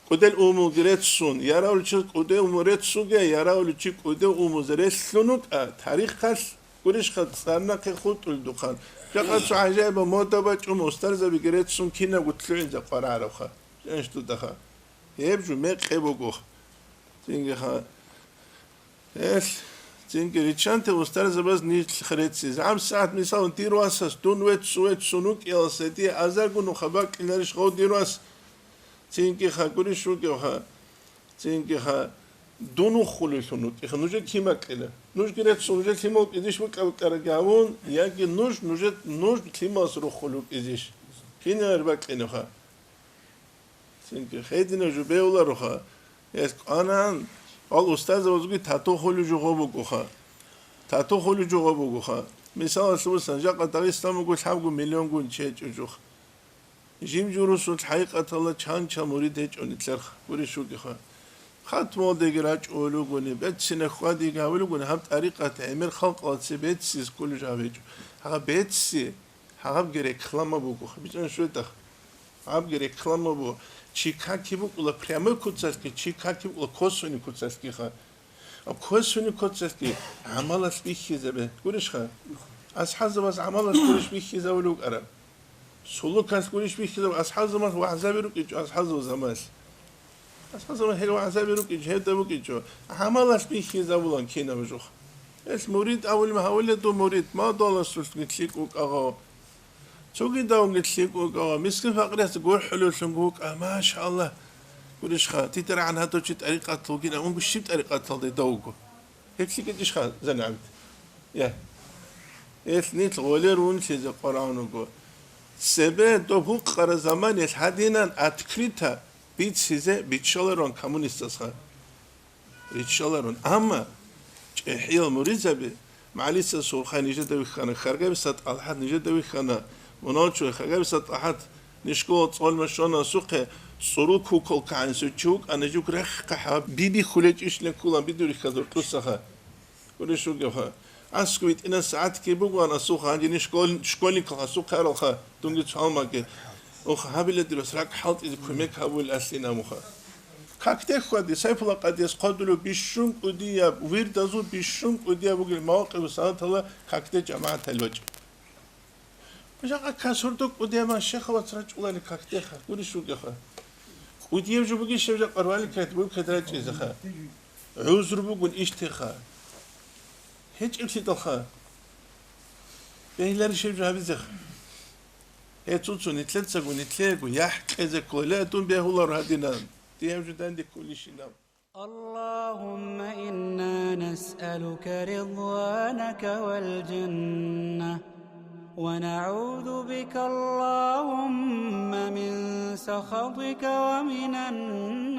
кӀудел умулги реццун, ярагьулев чи кӀудев умул реццуге, ярагьулев чи кӀудев умузе релълъун вукӀа, тарихалъ Гурищха цӀар нахъе хутӀулдухъан. Жакъа цо гӀажаиба мода бачӀун, устарзабиги реццун кинабго лъугӀинзе къварагӀаравха. Жинаш дудаха. Гьеб жо мекъи буго. Цинги ха. Гьелъ, цинги риччанте устарзабаз нилъ реццизе. ГьабсагӀат, мисалан, дир васас, дун веццу-веццун вукӀиялса дие азарго нуха бакӀиларищ гъов дир вас? Цинги ха, гурищ вугевха. Цинги ха, дун вухулевлъун вукӀиха, нужер кин бакӀила? Нужги реццун, нужер лъимал вукӀизищ букӀа-букӀараги гьавун, яги нуж, нужер, нуж лъималас руххулев вукӀизищ? Кинаб бакӀинеха? Цинги гьединаб жо бегьулароха. Гьес кӀванан, гьал устарзабазги тату хулев жо гъо бугоха. Тату хулев жо гъо бугоха. Мисалалъе босани, жакъа Дагъистан буго лъабго миллионгун чечӀо жо. Жим журусул хӀакъикъаталда чан-чан мурид гьечӀо нилъерха, гурищ вугеха. Хатмалдеги рачӀулел ругони, беццина хьвадиги гьавулел ругони, гьаб тӀарикъат гӀемер халкъалъе беццизе кколеб жо гьечӀо. Гьаб бецци, гьабги реклама буго, бичӀчӀан щведахъ. Гьабги реклама буго. Чи каки букӀула прямой куцалъги, чи каки букӀула косвенный куцалъгиха. Косвенный куцалъги гӀамалалъ бихьизабе. Гурищха? АсхӀабзабаз гӀамалалъ гурищ бихьизабулев вукӀараб? Сулукалъ гурищ бихьизаб? АсхӀабзабаз вагӀзаби рукӀинчӀо, асхӀабзабаз гьамалъ. АсхӀабзабаз гьел вагӀзаби рукӀинчӀо, гьебда букӀинчӀо. ГӀамалалъ бихьизабулан кинаб жух. Гьелъ мурид авулев гьавулел дун мурид, мадаласулъги лъикӀ вукӀагъав. Цогидавги лъикӀ вукӀа ва мискин-факъирасда гурхӀулевлъун вукӀа, машаллагь. Гурищха, титарагӀан гьадав чи тӀарикъат вугин, амунго щиб тӀарикъаталда дав вуго? Гьеб лъикӀичӀищха, занигӀанти? Я. Гьелъ нилъ гъолер вунлъизе къварагӀун вуго. Цебе доб гьукъара заманиялъ гьадинан открыто бицизе биччаларун коммунистазха. Риччаларун. Амма чӀехӀиял муридзаби, МагӀалиса Сурхай нижеда вихьана, Харгабиса ТӀалхӀат нижеда вихьана, мунагьал чура Харгабиса ТӀалхӀат нишкола цӀолма щвана асухъе, цӀурул куколка гӀанасев чи вукӀана, жук рехъа хӀаб, биби хулечӀищ леккулан бидурихьазул тӀусаха. Гурищ вугевха. АскӀов витӀинас сагӀатги бугоан асухъа, гьанже ниж школ-, школьникалха асухъе аралха, дунги цо гьалмагӀги. Ох, гьабила дирас ракӀ хӀалтӀизе кумек гьабулел аслин амуха. Какде хьвади, Сайфулла къадияс хъодулев бищун кӀудияб, вирдазул бищун кӀудияб бугел мавкъигу санатала какде жамагӀатал вачӀи. Жакъа касурдук кӀудияб щеха вац рачӀулали какдеха, гурищ вугеха. КӀудияб жо бугищ жакъа рвали кайт, бур кайт рачӀизеха. ГӀузру бугун иштеха. ГьечӀеблъидалха. Бегьиларищ гьеб жо гьабизеха. Гье, цо-цо нитлъецаго, нитлъего, яхӀ кьезе ккола, дун бегьуларо гьадинан. Дие гьеб жо данде кколищинаб. اللهم إنا نسألك رضوانك والجنة، ونعوذ بك اللهم من سخطك ومن النار.